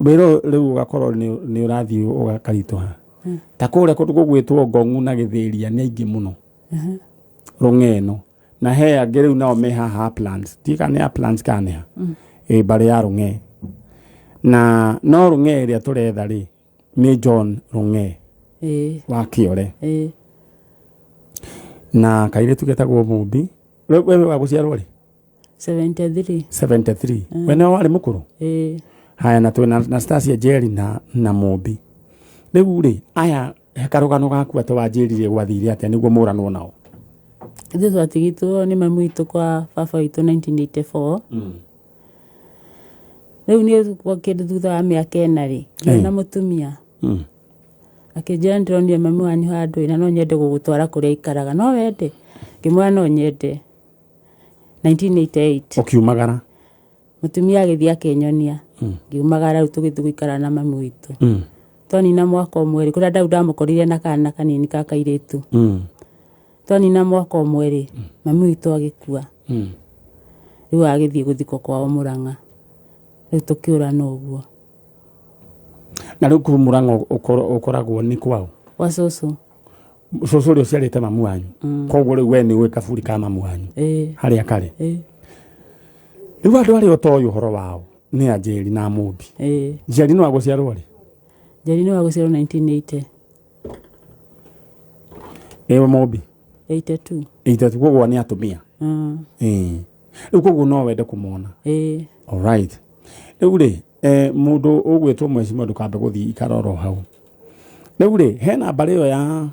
wĩra rĩu ũgakorwo nĩ ũrathiĩ ũgakaritũha. Ta kũrĩa kũndũ gũgwĩtwo Ngong'u na Gĩthĩria nĩ aingĩ mũno. Rũng'e ĩno. Na he angĩ rĩu nao me haha Uplands. Ndiũĩ kana nĩ Uplands kana nĩ ha. Ĩ mbarĩ ya Rũng'e. Na no Rũng'e ĩrĩa tũretha rĩ, nĩ John Rũng'e. Wa Kĩore. Na kairĩtu getagwo Mũmbi. We wa gũciarwo rĩ? 73. 73. We nĩwe warĩ mũkũrũ? Ĩĩ. Haya, na twĩna Anastasia Njeri na Mũmbi. Rĩu rĩ, aya he karũgano gaku atĩ wanjĩrire gwathire atĩa nĩguo mũranwo nao? Ithuĩ twatigĩtwo nĩ mami witũ kwa baba witũ 1984. Rĩu niĩ kwa kĩndũ thutha wa mĩaka 4 rĩ, ngĩona mũtumia. Akĩnjĩra nĩndĩronire mami wanyu handũ na no nyende gũgũtwara kũrĩa aikaraga. No wende? Ngĩmwĩra no nyende. 1988. Ũkiumagara? Mũtumia agĩthiĩ akĩnyonia. Ngiumagara rĩu tũgĩthiĩ gũikara na mami witũ. Twanina mwaka ũmwe rĩ, kũrĩa ndau ndamũkorire na kana kanini ka kairĩtu. Twanina mwaka ũmwe rĩ, mami witũ agĩkua. Rĩu agĩthiĩ gũthikwo kwao Murang'a. Rĩu tũkĩũrana ũguo. Na rĩu kũu Murang'a ũkoragwo nĩ kwao? Gwa cũcũ. Cũcũ ũrĩa ũciarĩte mamu wanyu. Koguo rĩu we nĩ ũĩ kaburi ka mamu wanyu. Harĩa karĩ. Rĩu andũ arĩa ũtoĩ ũhoro wao nĩ a Njeri na Mũmbi. Njeri nĩ wa gũciarwo rĩ? Njeri nĩ wa gũciarwo 1980. Ĩĩ Mũmbi? 82. 82 koguo nĩ atumia. Rĩu koguo no wende kũmona. All right. Rĩu rĩ, mũndũ ũgwĩtwo mheshimiwa ndũkambe gũthiĩ ikara oro hau. Rĩu rĩ, hena mbarĩ ĩyo ya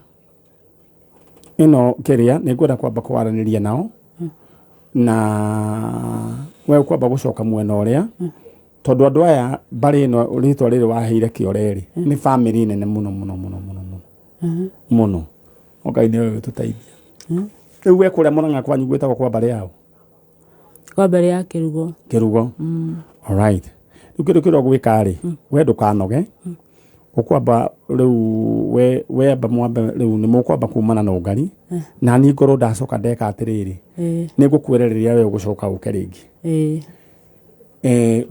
ĩno kĩrĩa nĩ ngwenda kwamba kwaranĩria nao. Na we ũkwamba gũcoka mwena ũrĩa. Tondũ andũ aya mbarĩ ĩno rĩtwa rĩrĩ waheire Kĩore rĩ, nĩ bamĩrĩ nene mũno mũno mũno mũno mũno. Mũno. Ngai nĩwe ũtũteithia. Rĩu we kũrĩa Murang'a kwanyu gwĩtagwo kwa mbarĩ yao? Kwa mbarĩ ya Kĩrugo. Kĩrugo. All right. Rĩu kĩndũ kĩrĩa ũgwĩka rĩ, we ndũkanoge. Ũkwamba rĩu we amba mwambe rĩu nĩ mũkwamba kumana na ũngari. Na niĩ ngorwo ndacoka ndeka atĩrĩrĩ, nĩ ngũkwĩra rĩrĩa we ũgũcoka ũke rĩngĩ.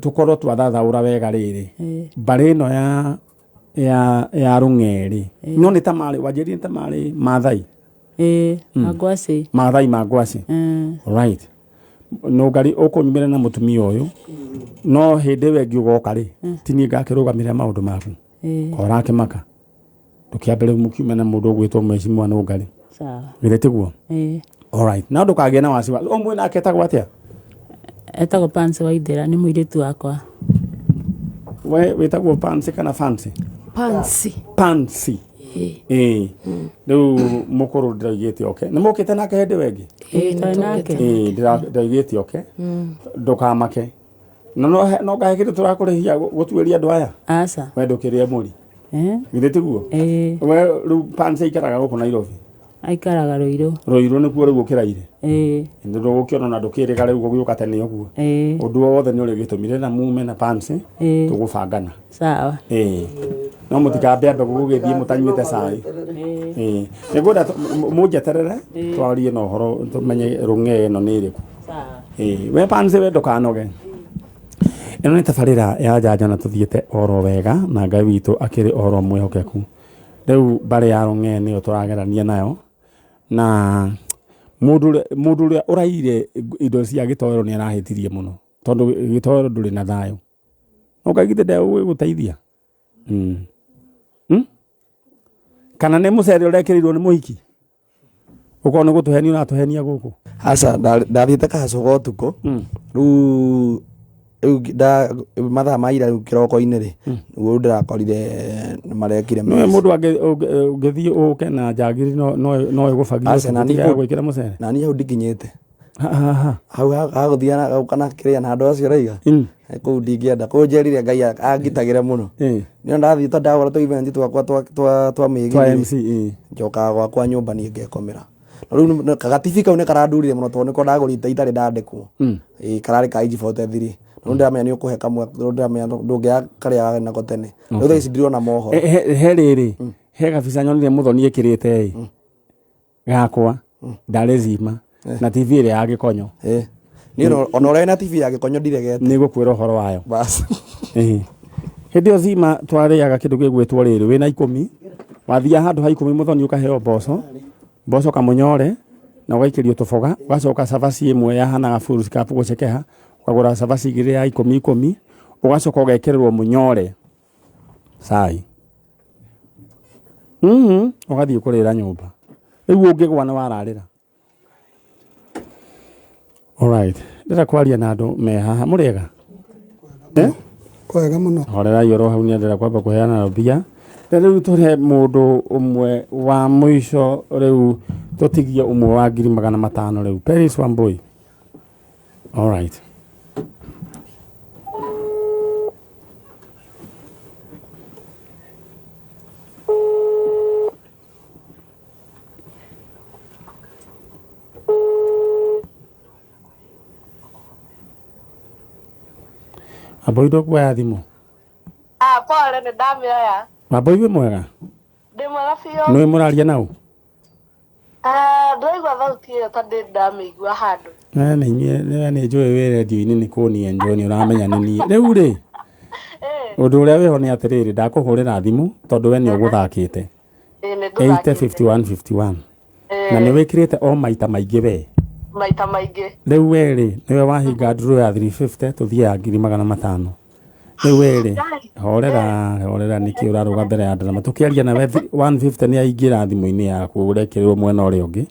Tũkorwo twathathaũra wega rĩrĩ. Mbarĩ ĩno ya Rũng'e rĩ. No nĩ ta marĩ, wanjĩrire nĩ ta marĩ Maathai. Mangwacĩ. Maathai Mangwacĩ. Right. Nũngari ũkũnyumĩra na mũtumia ũyũ. No hĩndĩ ĩyo ĩngĩ ũgoka rĩ, ti niĩ ngakĩrũgamĩrĩra maũndũ maku. Ũrakĩmaka. Ndũkĩambe rĩu mũkiume na mũndũ ũgwĩtwo mheshimiwa Nũngari. Sawa. Githĩ tiguo? All right. Na ndũkagĩe na wasiwasi. Ũmwe nake etagwo atĩa? Etagwo Pansy Waithera, nĩ mũirĩtu wakwa. We wĩtagwo Pansy kana Fancy? Pansy. Pansy. Ĩĩ. Rĩu mũkũrũ ndĩroigĩte oke. Nĩ mũkĩte nake hĩndĩ ĩyo ĩngĩ? Ĩĩ, twarĩ nake. Ĩĩ, ndĩroigĩte oke. Ndũkamake. No no ngahe kĩndũ tũrakũrĩhia gũtuĩria andũ aya? Aca. We ndũkĩrĩe mũri. Eh? Githĩ tiguo? Ĩĩ. We rĩu Pansy aikaraga gũkũ Nairobi? Aikaraga Ruiru. Ruiru nĩkuo rĩu ũkĩraire? Ĩĩ. Nĩ ndũgũkĩona na ndũkĩrĩga rĩu gũgĩũka tene ũguo. Ĩĩ. Ũndũ o wothe nĩ ũrĩ gĩtũmi rĩrĩa mume na Pansy Ĩĩ. tũgũbangana. Sawa. Ĩĩ. No mũtikambe ambe gũgĩthiĩ mũtanyuĩte cai. Ĩĩ. Nĩngwenda mũnjeterere twarie na ũhoro tũmenye rũng'e ĩno nĩ ĩrĩkũ. Sawa. Ĩĩ. We Pansy we ndũkanoge. Ĩno nĩ tabarĩra ya njanjo na tũthiĩte oro wega na Ngai witũ akĩrĩ oro mwĩhokeku. Rĩu mbarĩ ya rũng'e nĩyo tũragerania nayo na mũndũ ũrĩa ũraire indo cia gĩtoero nĩ arahĩtirie mũno tondũ gĩtoero ndũrĩ na thayũ. No Ngai githĩ ndegũgĩgũteithia? Kana nĩ mũcere ũrekĩrĩirwo nĩ mũhiki? Ũkorwo nĩ gũtũhenia ũratũhenia gũkũ? Aca, ndathiĩte kahacũga ũtukũ. Rĩu mathaa ma ira rĩu kĩroko-inĩ rĩ, nĩguo rĩu ndĩrakorire nĩ marekire Nĩwe mũndũ ũngĩthiĩ ũke na njagiri no ĩgũbagire Aca, na niĩ gwĩkĩra mũcere? Na niĩ hau ndikinyĩte. Ha. Hau hagũthiĩ kana kĩrĩa na andũ acio ũraiga. Kũu ndingĩenda. Kũu njerire Ngai angitagĩre mũno. Nĩ ndathiĩ tondũ ndagũra tũ event twakwa twa mĩgithi. Twa MC, ĩĩ. Njokaga gwakwa nyũmba niĩ ngekomera. Na rĩu gatibi kau nĩ karandurire mũno tondũ nĩko ndagũrĩte itarĩ ndandĩkwo. Ĩĩ kararĩ ka inji 43. Rĩu ndĩramenya nĩ ũkũhe kamwe, rĩu ndĩramenya ndũngĩaga karĩa warĩ nako tene. Rĩu thaa ici ndirona mohoro. He rĩrĩ, he gabica nyonire mũthoni ĩkĩrĩte ĩ. Gakwa, ndarĩ zima, na TV ĩrĩa ya gĩkonyo. Niĩ ona ũrĩa wĩna TV ya gĩkonyo ndiregete. Nĩ ngũkwĩra ũhoro wayo. Bas. Hĩndĩ ĩyo zima twarĩaga kĩndũ gĩgwĩtwo rĩrĩ, wĩna 10, wathiaga handũ ha 10 mũthoni ũkaheo mboco, mboco kamũnyore, na ũgaikĩrio tũboga, ũgacoka cabaci ĩmwe yahanaga full cup gũcekeha, ũkagũra cabaci igĩrĩ ya 10 10, ũgacoka ũgekĩrĩrwo mũnyore cai. Ũgathiĩ kũrĩra nyũmba. Rĩu ũngĩgwa nĩ wararĩra. Alright. Ndĩrenda kwaria na andũ me haha. Mũrĩega? Kwega mũno. Horerai oro hau nĩ ndĩrenda kwamba kũheana mbia. Rĩu tũhe mũndũ ũmwe wa mũico rĩu tũtigie ũmwe wa 500,000 rĩu. Paris Wambui. Alright. Wambui ndũkuoya thimũ? Pole nĩ ndamĩoya. Wambui wĩ mwega? Ndĩ mwega biũ. Nĩũĩ mũraria naũ? Ndĩraigua thauti ĩyo ta ndĩ ndamĩigua handũ. We nĩ njũĩ wĩ redio-inĩ nĩ kũnia njũĩ nĩ ũramenya nĩ niĩ. Rĩu rĩ, ũndũ ũrĩa wĩho nĩ atĩrĩrĩ, ndakũhũrĩra thimũ tondũ we nĩ ũgũthakĩte. Ĩĩ, nĩ ngũthakĩte. 80 51 51. Na nĩ wĩkĩrĩte o maita maingĩ we. Maita maingĩ. Rĩu we rĩ, nĩwe wahinga ndurũ ya 350 tũthiĩ ya 500,000. Rĩu we rĩ, horera, horera nĩkĩ ũrarũga mbere ya ndarama. Tũkĩaria nawe 150 nĩ yaingĩra thimũ-inĩ yaku ũrekĩrĩrwo mwena ũrĩa ũngĩ.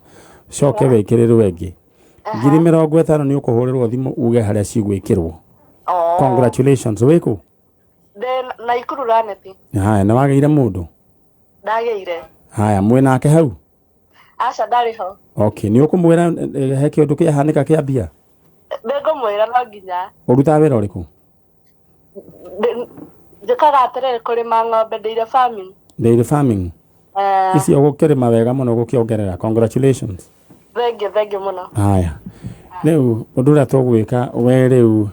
Coke wĩkĩrĩrwo ĩngĩ. 50,000 nĩ ũkũhũrĩrwo thimũ uge harĩa cigwĩkĩrwo. Congratulations, wĩkũ? Ndĩ Naikuru Raneti. Haya, nĩ wagĩire mũndũ? Ndagĩire. Haya, mwĩ nake hau? Aca ndarĩ ho. Okay, nĩ ũkũmwĩra he kĩũndũ kĩahanĩka kĩa mbia? Nĩngũmwĩra no nginya. Ũrutaga wĩra ũrĩkũ? Njĩkaga atĩrĩrĩ, kũrĩma ng'ombe dairy farming. Dairy farming? Icio gũkĩrĩma wega mũno gũkĩongerera. Congratulations. Thengiũ, thengiũ mũno. Haya. Rĩu ũndũ ũrĩa tũgwĩka we rĩu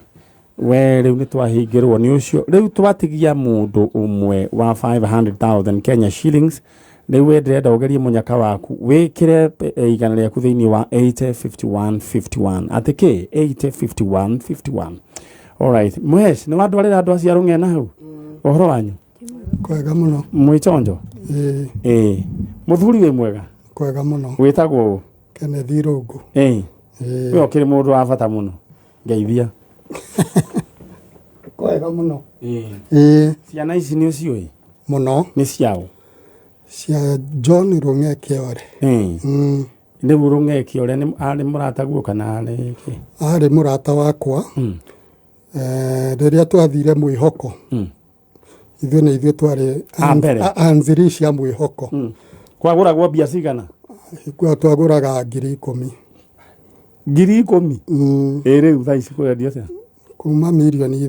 we rĩu nĩ twahingĩrwo nĩ ũcio. Rĩu twatigia mũndũ ũmwe wa 500,000 Kenya shillings. Rĩu we ndĩrenda ũgerie mũnyaka waku wĩkĩre igana rĩaku thĩinĩ wa 80 51 51. Atĩ kĩ? 80 51 51. Alright. Mwesh, nĩ wandwarĩra andũ acio arũng'ena hau? Ũhoro wanyu? Kwega mũno. Mwĩ chonjo? Ĩĩ. Ĩĩ. Mũthuri wĩ mwega? Kwega mũno. Wĩtagwo ũ? Kenneth Irũngũ. Ĩĩ. Ĩĩ. We ũkĩrĩ mũndũ wa bata mũno. Ngeithia. Kwega mũno. Ĩĩ. Ĩĩ. Ciana ici nĩ ũciũĩ? Mũno. Nĩ ciaũ? Cia John Rũng'e Kĩore. Ĩĩ. Rĩu Rũng'e Kĩore nĩ arĩ mũrataguo kana arĩ kĩ? Arĩ mũrata wakwa. Rĩrĩa twathire mwĩhoko. Ithuĩ nĩ ithuĩ twarĩ A mbere. anzirishi a mwĩhoko. Kwagũragwo mbia cigana? Kwa twagũraga 10,000. 10,000? Ĩ rĩu thaa ici kũrendio atĩa? Kuma 3 mirioni.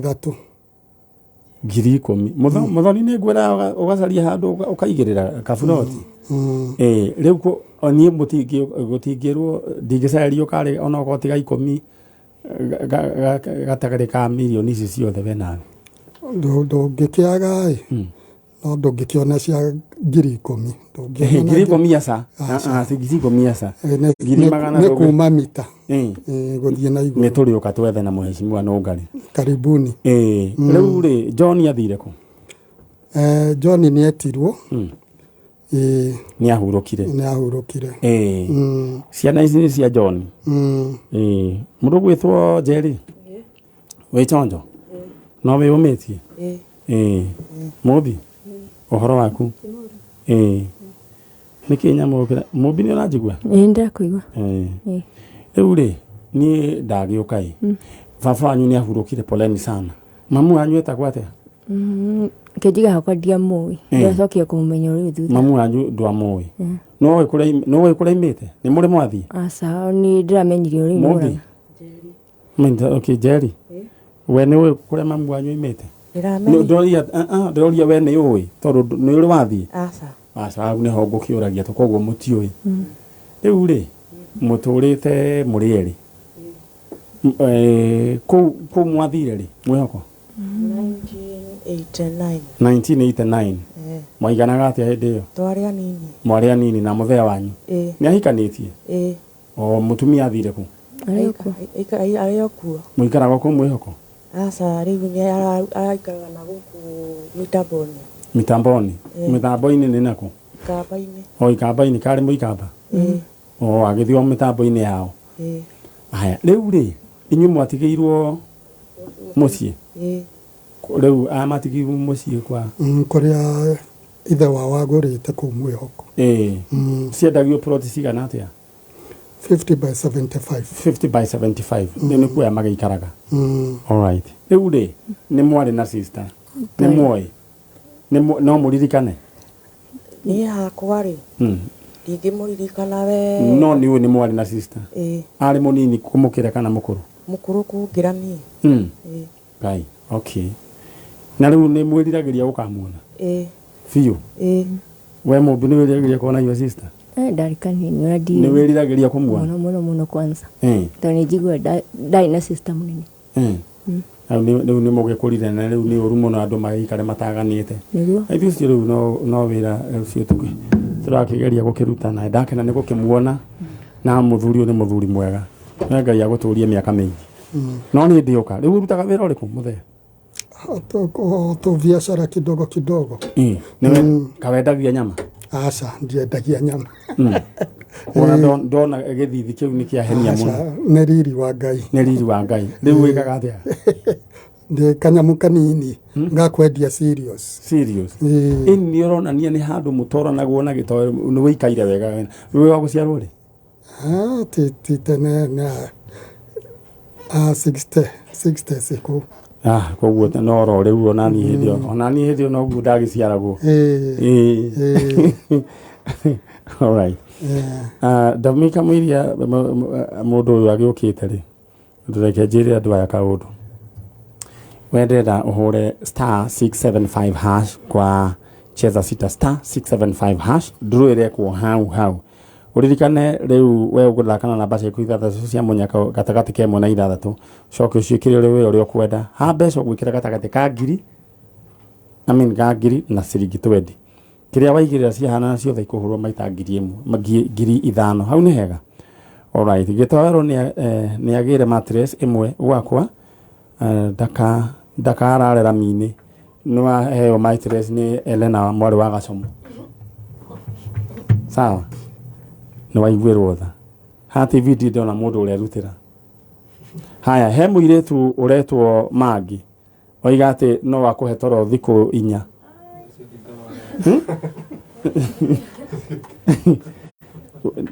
10,000. Mũthoni nĩ ngwĩra ũgacaria handũ ũkaigĩrĩra kaburoti. Ĩ rĩu niĩ gũtingĩrwo ndingĩcaria karĩ onokorwo tiga 10 gatagatĩ ka mirioni ici ciothe we nawe. Ndũngĩkĩaga ĩ, no ndũngĩkĩona cia 10,000. Ndũngĩona na 10,000 aca. Aca. Ah, ah, ti 10,000 aca. Ngiri magana Nĩ kuma mita gũthiĩ na Nĩ igũrũ. tũrĩũka twethe na mũhecimiwa Nũngari. Karibuni. Ĩ rĩu rĩ, John athire kũ? John nĩ etirwo. Ĩ. Nĩ ahurũkire. Nĩ ahurũkire. Ĩ ciana ici nĩ cia John. Ĩ mũndũ gwĩtwo Njeri wĩ chonjo no wĩyũmĩtie? Ĩ. Ĩ mũmbi ũhoro waku? Ĩ nĩkĩ nyamũ mũmbi nĩ ũranjigua? Ĩ, ndĩrakũigua. Ĩ Ĩ. Rĩu rĩ, niĩ ndagĩũka ĩ, baba wanyu nĩ ahurũkire, poleni sana. Mamu wanyu etagwo atĩa? Kĩnjiga hakwa ndiamũĩ. Ndĩracokire kũmũmenya rĩu thutha. Mamu wanyu ndwamũĩ? No ũĩ kũrĩa imĩte? Nĩ mũrĩ mwathiĩ? Aca, nĩ ndĩramenyire rĩu Mũmbi nĩ okay, Njeri, we nĩ ũĩ kũrĩa mamu wanyu imĩte? Ndĩramenya. Ndĩroria we nĩ ũĩ tondũ nĩ ũrĩ wathiĩ? Aca. Aca, hau nĩho ngũkĩũragia to koguo mũtiũĩ. Rĩu rĩ, mũtũrĩte mũrĩ erĩ kũu mwathire rĩ mwĩhoko? 1989. 1989. Eh. Mwaiganaga atĩa hĩndĩ ĩyo? Twarĩ anini. Mwarĩ anini. Na mũthee wanyu Ĩ. nĩ ahikanĩtie? Ĩ. O mũtumia athire kũ? Arĩ o kuo. Mũikaraga kũ mwĩhoko? Aca, rĩu nĩ araikaraga na gũkũ mitamboni. Mitamboni? Ĩ. Mĩtambo-inĩ nĩ nakũ? Ikamba-inĩ. O ikamba-inĩ, karĩ mũikamba? Ĩ. O agĩthiĩ o mĩtambo-inĩ yao? Ĩ. Haya, rĩu rĩ, inyuĩ mwatigĩirwo mũciĩ? Ĩ. Rĩu amatigĩirwo mũciĩ kwa Kũrĩa ithe wao agũrĩte kũu mwĩhoko. Ĩ ciendagio ploti cigana atĩa? 50 by 75. 50 by 75. Nĩ nĩ kuoya magĩikaraga? Alright, rĩu rĩ, nĩ mwarĩ na sister nĩ mwoĩ no mũririkane? Niĩ hakwa rĩ, ndingĩmũririkana wega. No nĩ ũĩ nĩ mwarĩ na sister? Ĩ. Arĩ mũnini kũmũkĩra kana mũkũrũ? Mũkũrũ kũngĩra niĩ. Ĩ. Ngai, okay, na rĩu nĩ mwĩriragĩria gũkamuona? Ĩ. Biũ? Ĩ. We mũmbi, nĩ wĩriragĩria kuona your sister? Ndarĩ kanini ona Nĩ wĩriragĩria kũmuona? Mũno mũno mũno kwanza. Tondũ nĩ njiguaga ndarĩ na sister mũnene. Rĩu nĩ mũgĩkũrire na rĩu nĩ ũru mũno andũ magĩikare mataganĩte. Nĩguo. Ithuĩ ũcio rĩu no wĩra ũcio tũrakĩgeria gũkĩruta na ndakena nĩ gũkĩmuona na mũthuri ũyũ nĩ mũthuri mwega. Na Ngai agũtũrie mĩaka mĩingĩ. No nĩ ndĩũka. Rĩu ũrutaga wĩra ũrĩkũ mũthee? Tu biacara kidogo kidogo. Nĩwe kawendagia nyama? Aca, ndiendagia nyama. Wona ndona gĩthithi kĩu nĩ kĩahenia Aca, mũno. Nĩ riri wa Ngai. Nĩ riri wa Ngai. Rĩu wĩkaga atĩa? Ndĩ kanyamũ kanini gakwendia serious. Serious. Ĩ nĩ ũronania nĩ handũ mũtoranagwo na gĩtoero, nĩ wĩikaire wega. Wĩ wa gũciarwo rĩ? Ah, ti tene na 60 60 siku. Ah, koguo no oro rĩu onani hĩndĩ ĩyo. Onani hĩndĩ ĩyo noguo ndagĩciaragwo. Ĩ. All right. Ndamika mũiria mũndũ ũyũ agĩũkĩte rĩ, ndũreke njĩre andũ aya kaũndũ. We ndĩrenda ũhũre *675# kwa cheza sita *675# ndũrũ ĩrekwo hau hau. Ũririkane rĩu we ũgũthaka na namba ciaku ithathatũ cia mũnyaka gatagatĩ ka 1 na 6, ũcoke ũciĩkĩre ũrĩa we ũrĩa ũkwenda. Ha mbeca ũgwĩkĩra gatagatĩ ka ngiri, I mean ka ngiri na ciringi 20. Kĩrĩa waigĩrĩra ciahana ciothe ikũhũrwo maita 1,000, 5,000. Hau nĩ hega. Alright, gĩtoero nĩ agĩre mattress ĩmwe gwakwa, ndakarare rami-inĩ. Nĩ waheo mattress nĩ Elena mwarĩ wa Gacomo. Sawa? Nĩ waiguĩrwo tha. Ha TV ndirĩ ndona mũndũ ũrerutĩra. Haya, he mũirĩtu ũretwo Mangi. Oiga atĩ no akũhe toro thikũ 4.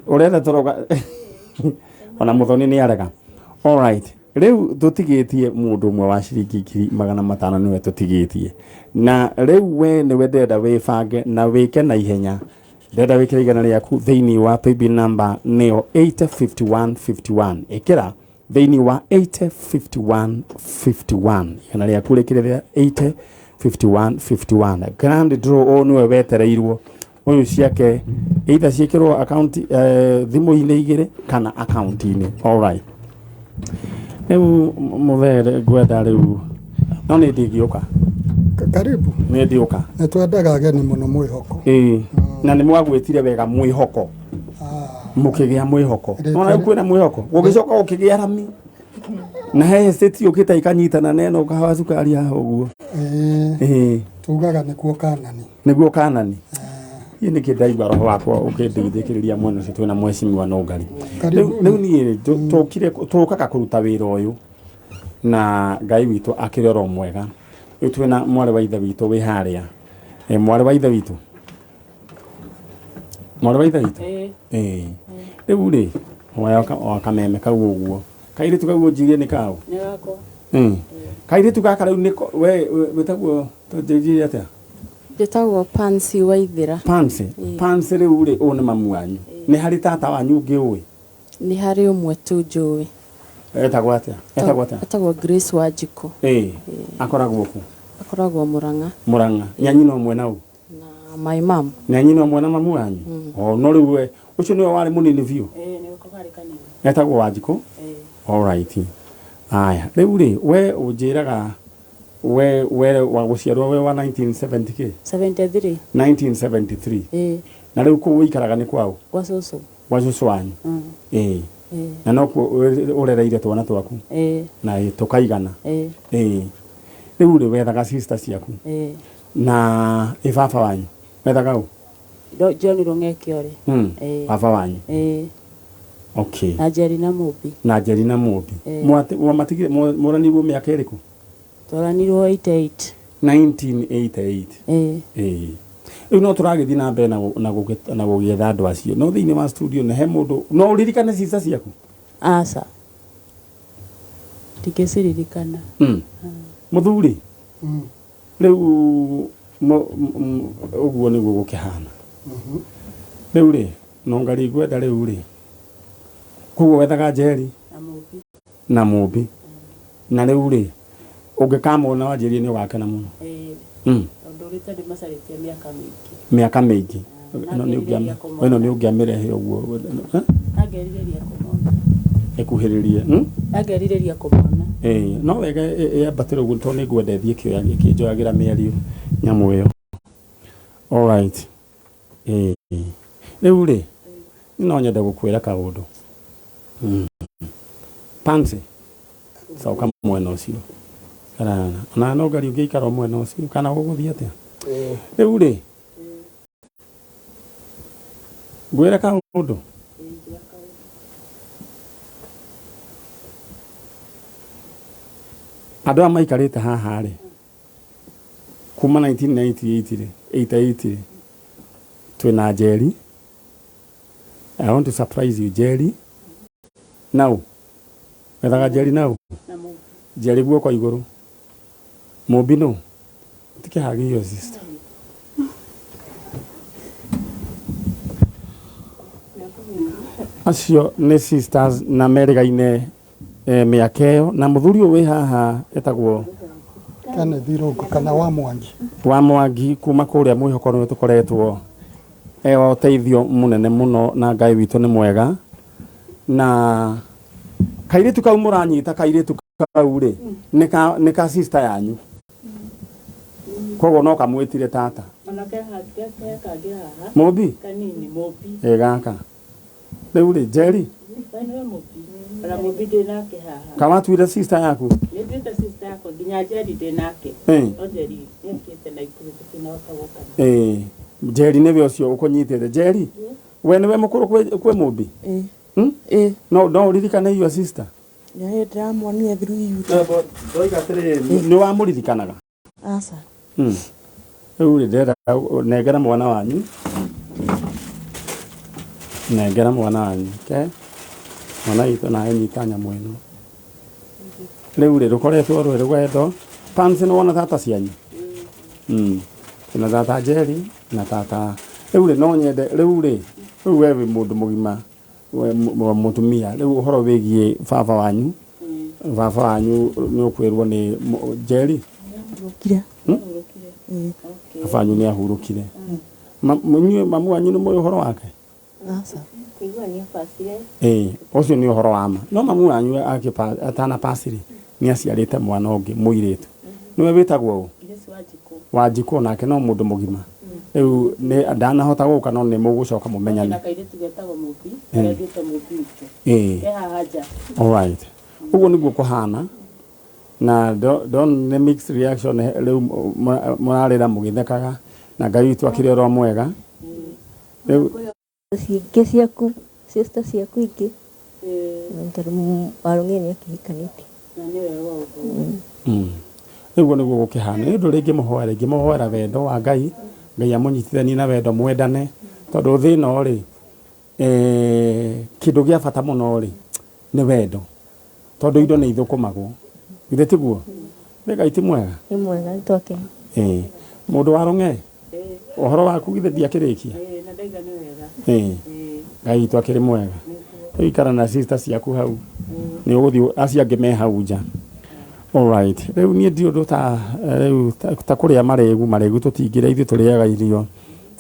Ũretha toro ona mũthoni nĩ arega. Alright. Rĩu tũtigĩtie mũndũ ũmwe wa ciringi 500,000 nĩwe tũtigĩtie. Na rĩu we nĩwe ndĩrenda wĩbange na wĩke na ihenya. Ndĩrenda wĩkĩre 100 rĩaku thĩinĩ wa paybill number nĩyo 805151. Ĩkĩra thĩinĩ wa 805151. 100 rĩaku rĩkĩre 805151. Grand draw ũyũ nĩwe wetereirwo. Ũyũ ciake either ciĩkĩrwo account thimũ-inĩ igĩrĩ kana account-inĩ. All right. Rĩu mũthere ngwenda rĩu no nĩ ndingĩũka. Karibu. Nĩ ndiũka. Nĩ twendaga ageni mũno mwĩhoko. Ĩĩ. Na nĩ mwagwĩtire wega mwĩhoko. Mũkĩgĩa mwĩhoko. Nona rĩu kwĩna mwĩhoko. Gũgĩcoka gũkĩgĩa rami. Na he estate yũkĩte ikanyitana na ĩno kahawa cukari haha ũguo. Ĩĩ. Tugaga nĩkuo Kanani. Nĩguo Kanani. Niĩ nĩkĩ ndaigua roho wakwa ũkĩndeithĩkĩrĩria mwena ũcio twĩna mheshimiwa Nũngari. Rĩu niĩ tũkire tũkaga kũruta wĩra ũyũ na Ngai witũ akĩrĩ oro mwega. Rĩu twĩna mwarĩ wa ithe witũ wĩ harĩa. Mwarĩ wa ithe witũ. Mwarĩ wa ithe witũ. Ĩĩ. Rĩu rĩ oya kameme kau ũguo. Kairĩtu kau ũnjĩrie nĩ kaũ? Nĩ gakwa. Kairĩtu gaka rĩu nĩko we wĩtagwo tũnjĩrie atĩa? Njĩtagwo Pansy Waithĩra. Pansy. Pansy rĩu rĩ ũyũ nĩ mamu wanyu. Nĩ harĩ tata wanyu ũngĩ ũĩ? Nĩ harĩ ũmwe tu njũĩ. Etagwo atĩa? Etagwo atĩa? Etagwo Grace Wanjikũ. Ĩĩ. Akoragwo kũ? Akoragwo Mũrang'a. Mũrang'a. Nĩ anyina ũmwe na ũ? Na my mom. Nĩ anyina ũmwe na mamu wanyu? O no rĩu we ũcio nĩwe warĩ mũnini biũ? Ĩĩ nĩwe karĩ kanini. Etagwo Wanjikũ? Ĩĩ. All right. Aya, rĩu rĩ we ũnjĩraga we wa gũciarwo we wa 1970 kĩ? 73. 1973. Ĩĩ. Na rĩu kũu ũikaraga nĩ kwaũ? Gwa cũcũ. Gwa cũcũ wanyu? Ĩĩ. Na nokuo ũrereire twana twaku? Ĩĩ. Na tũkaigana? Ĩĩ. Ĩĩ. Rĩu rĩ wethaga sister ciaku? Ĩĩ. Na ĩ baba wanyu? Wethaga ũ? John Rũng'ekiore. Ĩĩ. Baba wanyu? Ĩĩ. Okay. Na Njeri na Mũmbi. Na Njeri na Mũmbi. Mwamatigire mworanirwo mĩaka ĩrĩkũ? Tworanirwo 88. 1988. Ĩĩ. Ĩĩ. Rĩu no tũragĩthiĩ na mbere na gũgĩetha andũ acio. No thĩinĩ wa studio nĩ he mũndũ no ũririkane sister ciaku? Aca. Ndingĩciririkana. Mũthuri? Rĩu ũguo nĩguo gũkĩhana. Rĩu rĩ Nũngari ngwenda rĩu rĩ koguo wethaga Njeri na Mũmbi. Na Mũmbi. Na rĩu rĩ ũngĩkamona wanjĩrie nĩ ũgakena mũno. Ĩĩ. Tondũ ũrĩte ndĩmacarĩtie mĩaka mĩingĩ. Mĩaka mĩingĩ. Ĩno nĩ ũngĩamĩrehe nĩ ũngĩamĩrehe ũguo. Nangerirĩria kũmona. Ĩkuhĩrĩrie. Nangerirĩria kũmona. Ĩĩ no wega ĩambatĩre ũguo tondũ nĩ ngwenda ĩthiĩ ĩkĩnjoyagĩra mĩario nyamũ ĩyo. All right. Ĩĩ. Rĩu rĩ no nyende gũkwĩra kaũndũ. Pansy. Coka mwena ũcio. Kana ona no ngari ũngĩikara mwena ũcio kana ũgũthiĩ atĩa? Rĩu rĩ ngwĩre kaũndũ. Andũ aya maikarĩte haha rĩ kuma 1998 rĩ 88 rĩ twĩna Njeri. I want to surprise you Njeri. Nau. Wethaga Njeri nau? Njeri guoko igũrũ. Mũmbi nũ? Tikĩhagio sister. Acio nĩ sisters na merĩgaine mĩaka ĩyo na mũthuri ũyũ wĩ haha etagwo Kenneth Irũngũ kana wa Mwangi. Wa Mwangi kuma kũrĩa mwĩhoko nĩ tũkoretwo wa ũteithio mũnene mũno na Ngai witũ nĩ mwega. Na kairĩtu kau mũranyita kairĩtu kau rĩ nĩ ka sister yanyu. Koguo no kamwĩtire tata. Ona ke kangĩ haha. Mũmbi? Kanini Mũmbi. Ĩ gaka. Rĩu rĩ Njeri? Ona Mũmbi ndĩ nake haha. Kawatuire sister yaku? Nĩ nduĩte sister yakwa nginya Njeri ndĩ nake. No Njeri nĩokĩte na ikuru tũtinahota gũka. Ĩĩ. Njeri nĩwe ũcio ũkũnyitĩte. Njeri? We nĩwe mũkũrũ kwĩ Mũmbi? Ĩĩ. No ũririkane your sister? Nĩ ndĩramuonire through YouTube. Ndoiga atĩrĩrĩ, nĩ wamũririkanaga? Aca. Rĩu rĩ ndĩrenda nengera mwana wanyu. Nengera mwana wanyu. Okay? Mwana witũ nawe nyita nyamũ ĩno. Rĩu rĩ rũkoretwo rwĩ rũgendo. Pansy nĩ wona tata cianyu? Twĩna tata Njeri na tata. Rĩu rĩ no nyende rĩu rĩ rĩu we wĩ mũndũ mũgima we mũtumia rĩu ũhoro wĩgiĩ baba wanyu. Baba wanyu nĩ ũkwĩrwo nĩ Njeri. Baba wanyu nĩ ahurũkire. Inyuĩ mamu wanyu nĩ mũĩ ũhoro wake? Aca. Kũigua nĩ abacire. Ĩĩ, ũcio nĩ ũhoro wa ma. No mamu wanyu atanapacire nĩ aciarĩte mwana ũngĩ mũirĩtu. Nĩwe wĩtagwo ũ? Wanjikũ nake no mũndũ mũgima. Rĩu nĩ ndanahota gũka no nĩ mũgũcoka mũmenyane. Na kairĩtu getagwo Mũmbi, karĩa nduĩte Mũmbi witũ. Ke haha nja. Alright. Ũguo nĩguo kũhana. Na don't nĩ mixed reaction rĩu mũrarĩra mũgĩthekaga na Ngai witũ akĩrĩ oro mwega. Rĩu Cingĩ ciaku, sister ciaku ingĩ. Tondũ Warũng'ei nĩ akĩhikanĩtie. Na nĩ wega ũguo. Rĩu ũguo nĩguo gũkĩhana. Nĩ ũndũ ũrĩa ingĩmũhoera, ingĩmũhoera wendo wa Ngai, Ngai amũnyitithanie na wendo mwendane, tondũ thĩ ĩno rĩ, kĩndũ gĩa bata mũno rĩ, nĩ wendo. Tondũ indo nĩ ithũkũmagwo. Githĩ tiguo? Nĩ Ngai ti mwega? Nĩ mwega, nĩ twakena. Ĩĩ. Mũndũ wa Rũng'e, ũhoro waku githĩ ndiakĩrĩkia? Ĩĩ, na ndaiga nĩ wega. Ĩĩ. Ngai witũ akĩrĩ mwega. Rĩu ikara na sister ciaku hau. Nĩ ũgũthiĩ acio angĩ me hau nja. Alright. Rĩu niĩ ndiũĩ ũndũ ta rĩu ta kũrĩa marĩgu, marĩgu tũtingĩrĩa ithuĩ tũrĩaga irio.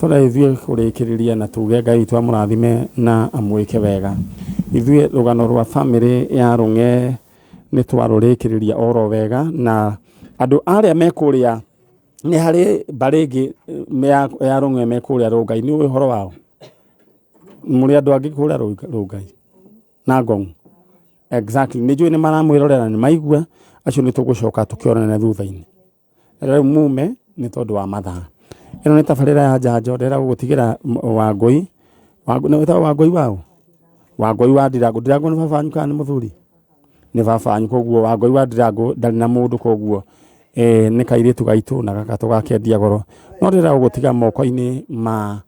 Tũrĩa ithuĩ kũrĩkĩrĩria na tuge Ngai witũ amũrathime na amwĩke wega. Ithuĩ rũgano rwa family ya Rũng'e nĩ twarũrĩkĩrĩria oro wega na andũ arĩa me kũrĩa nĩ harĩ mbarĩ ĩngĩ ya Rũng'e me kũrĩa Rũngai. Nĩ ũĩ ũhoro wao? Mũrĩ andũ angĩ kũrĩa Rũngai na Ngong. Exactly. Nĩ njũĩ nĩ maramwĩrorera nĩ maigua acio nĩ tũgũcoka tũkĩonane thutha-inĩ. Rĩu mume nĩ tondũ wa mathaa. Ĩno nĩ tabarĩra ya njanjo ndĩrenda gũgũtigĩra Wangũi. Nĩ wĩtagwo Wangũi waũ? Wangũi wa Ndirango. Ndirango nĩ baba wanyu kana nĩ mũthuri? Nĩ baba wanyu koguo Wangũi wa Ndirango ndarĩ na mũndũ koguo nĩ kairĩtu gaitũ na gaka tũgakendia goro. No ndĩrenda gũgũtiga moko-inĩ ma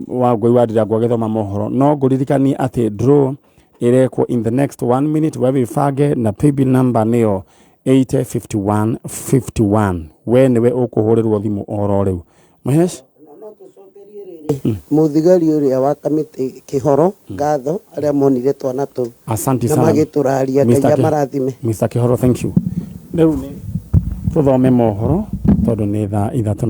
Wangũi wa Ndirango agĩthoma mohoro. No ngũririkanie atĩ draw ĩrekwo in the next 1 minute we wĩbange na paybill number nĩyo 805151. We nĩwe ũkũhũrĩrwo thimũ oro rĩu. Mahesh? Mũthigari ũrĩa wa kamĩtĩ Kĩhoro ngatho arĩa monire twana tũu. Asante Na sana. magĩtũraria, Ngai amarathime. Mr. Kĩhoro, thank you. Rĩu nĩ tũthome mohoro tondũ nĩ thaa 3.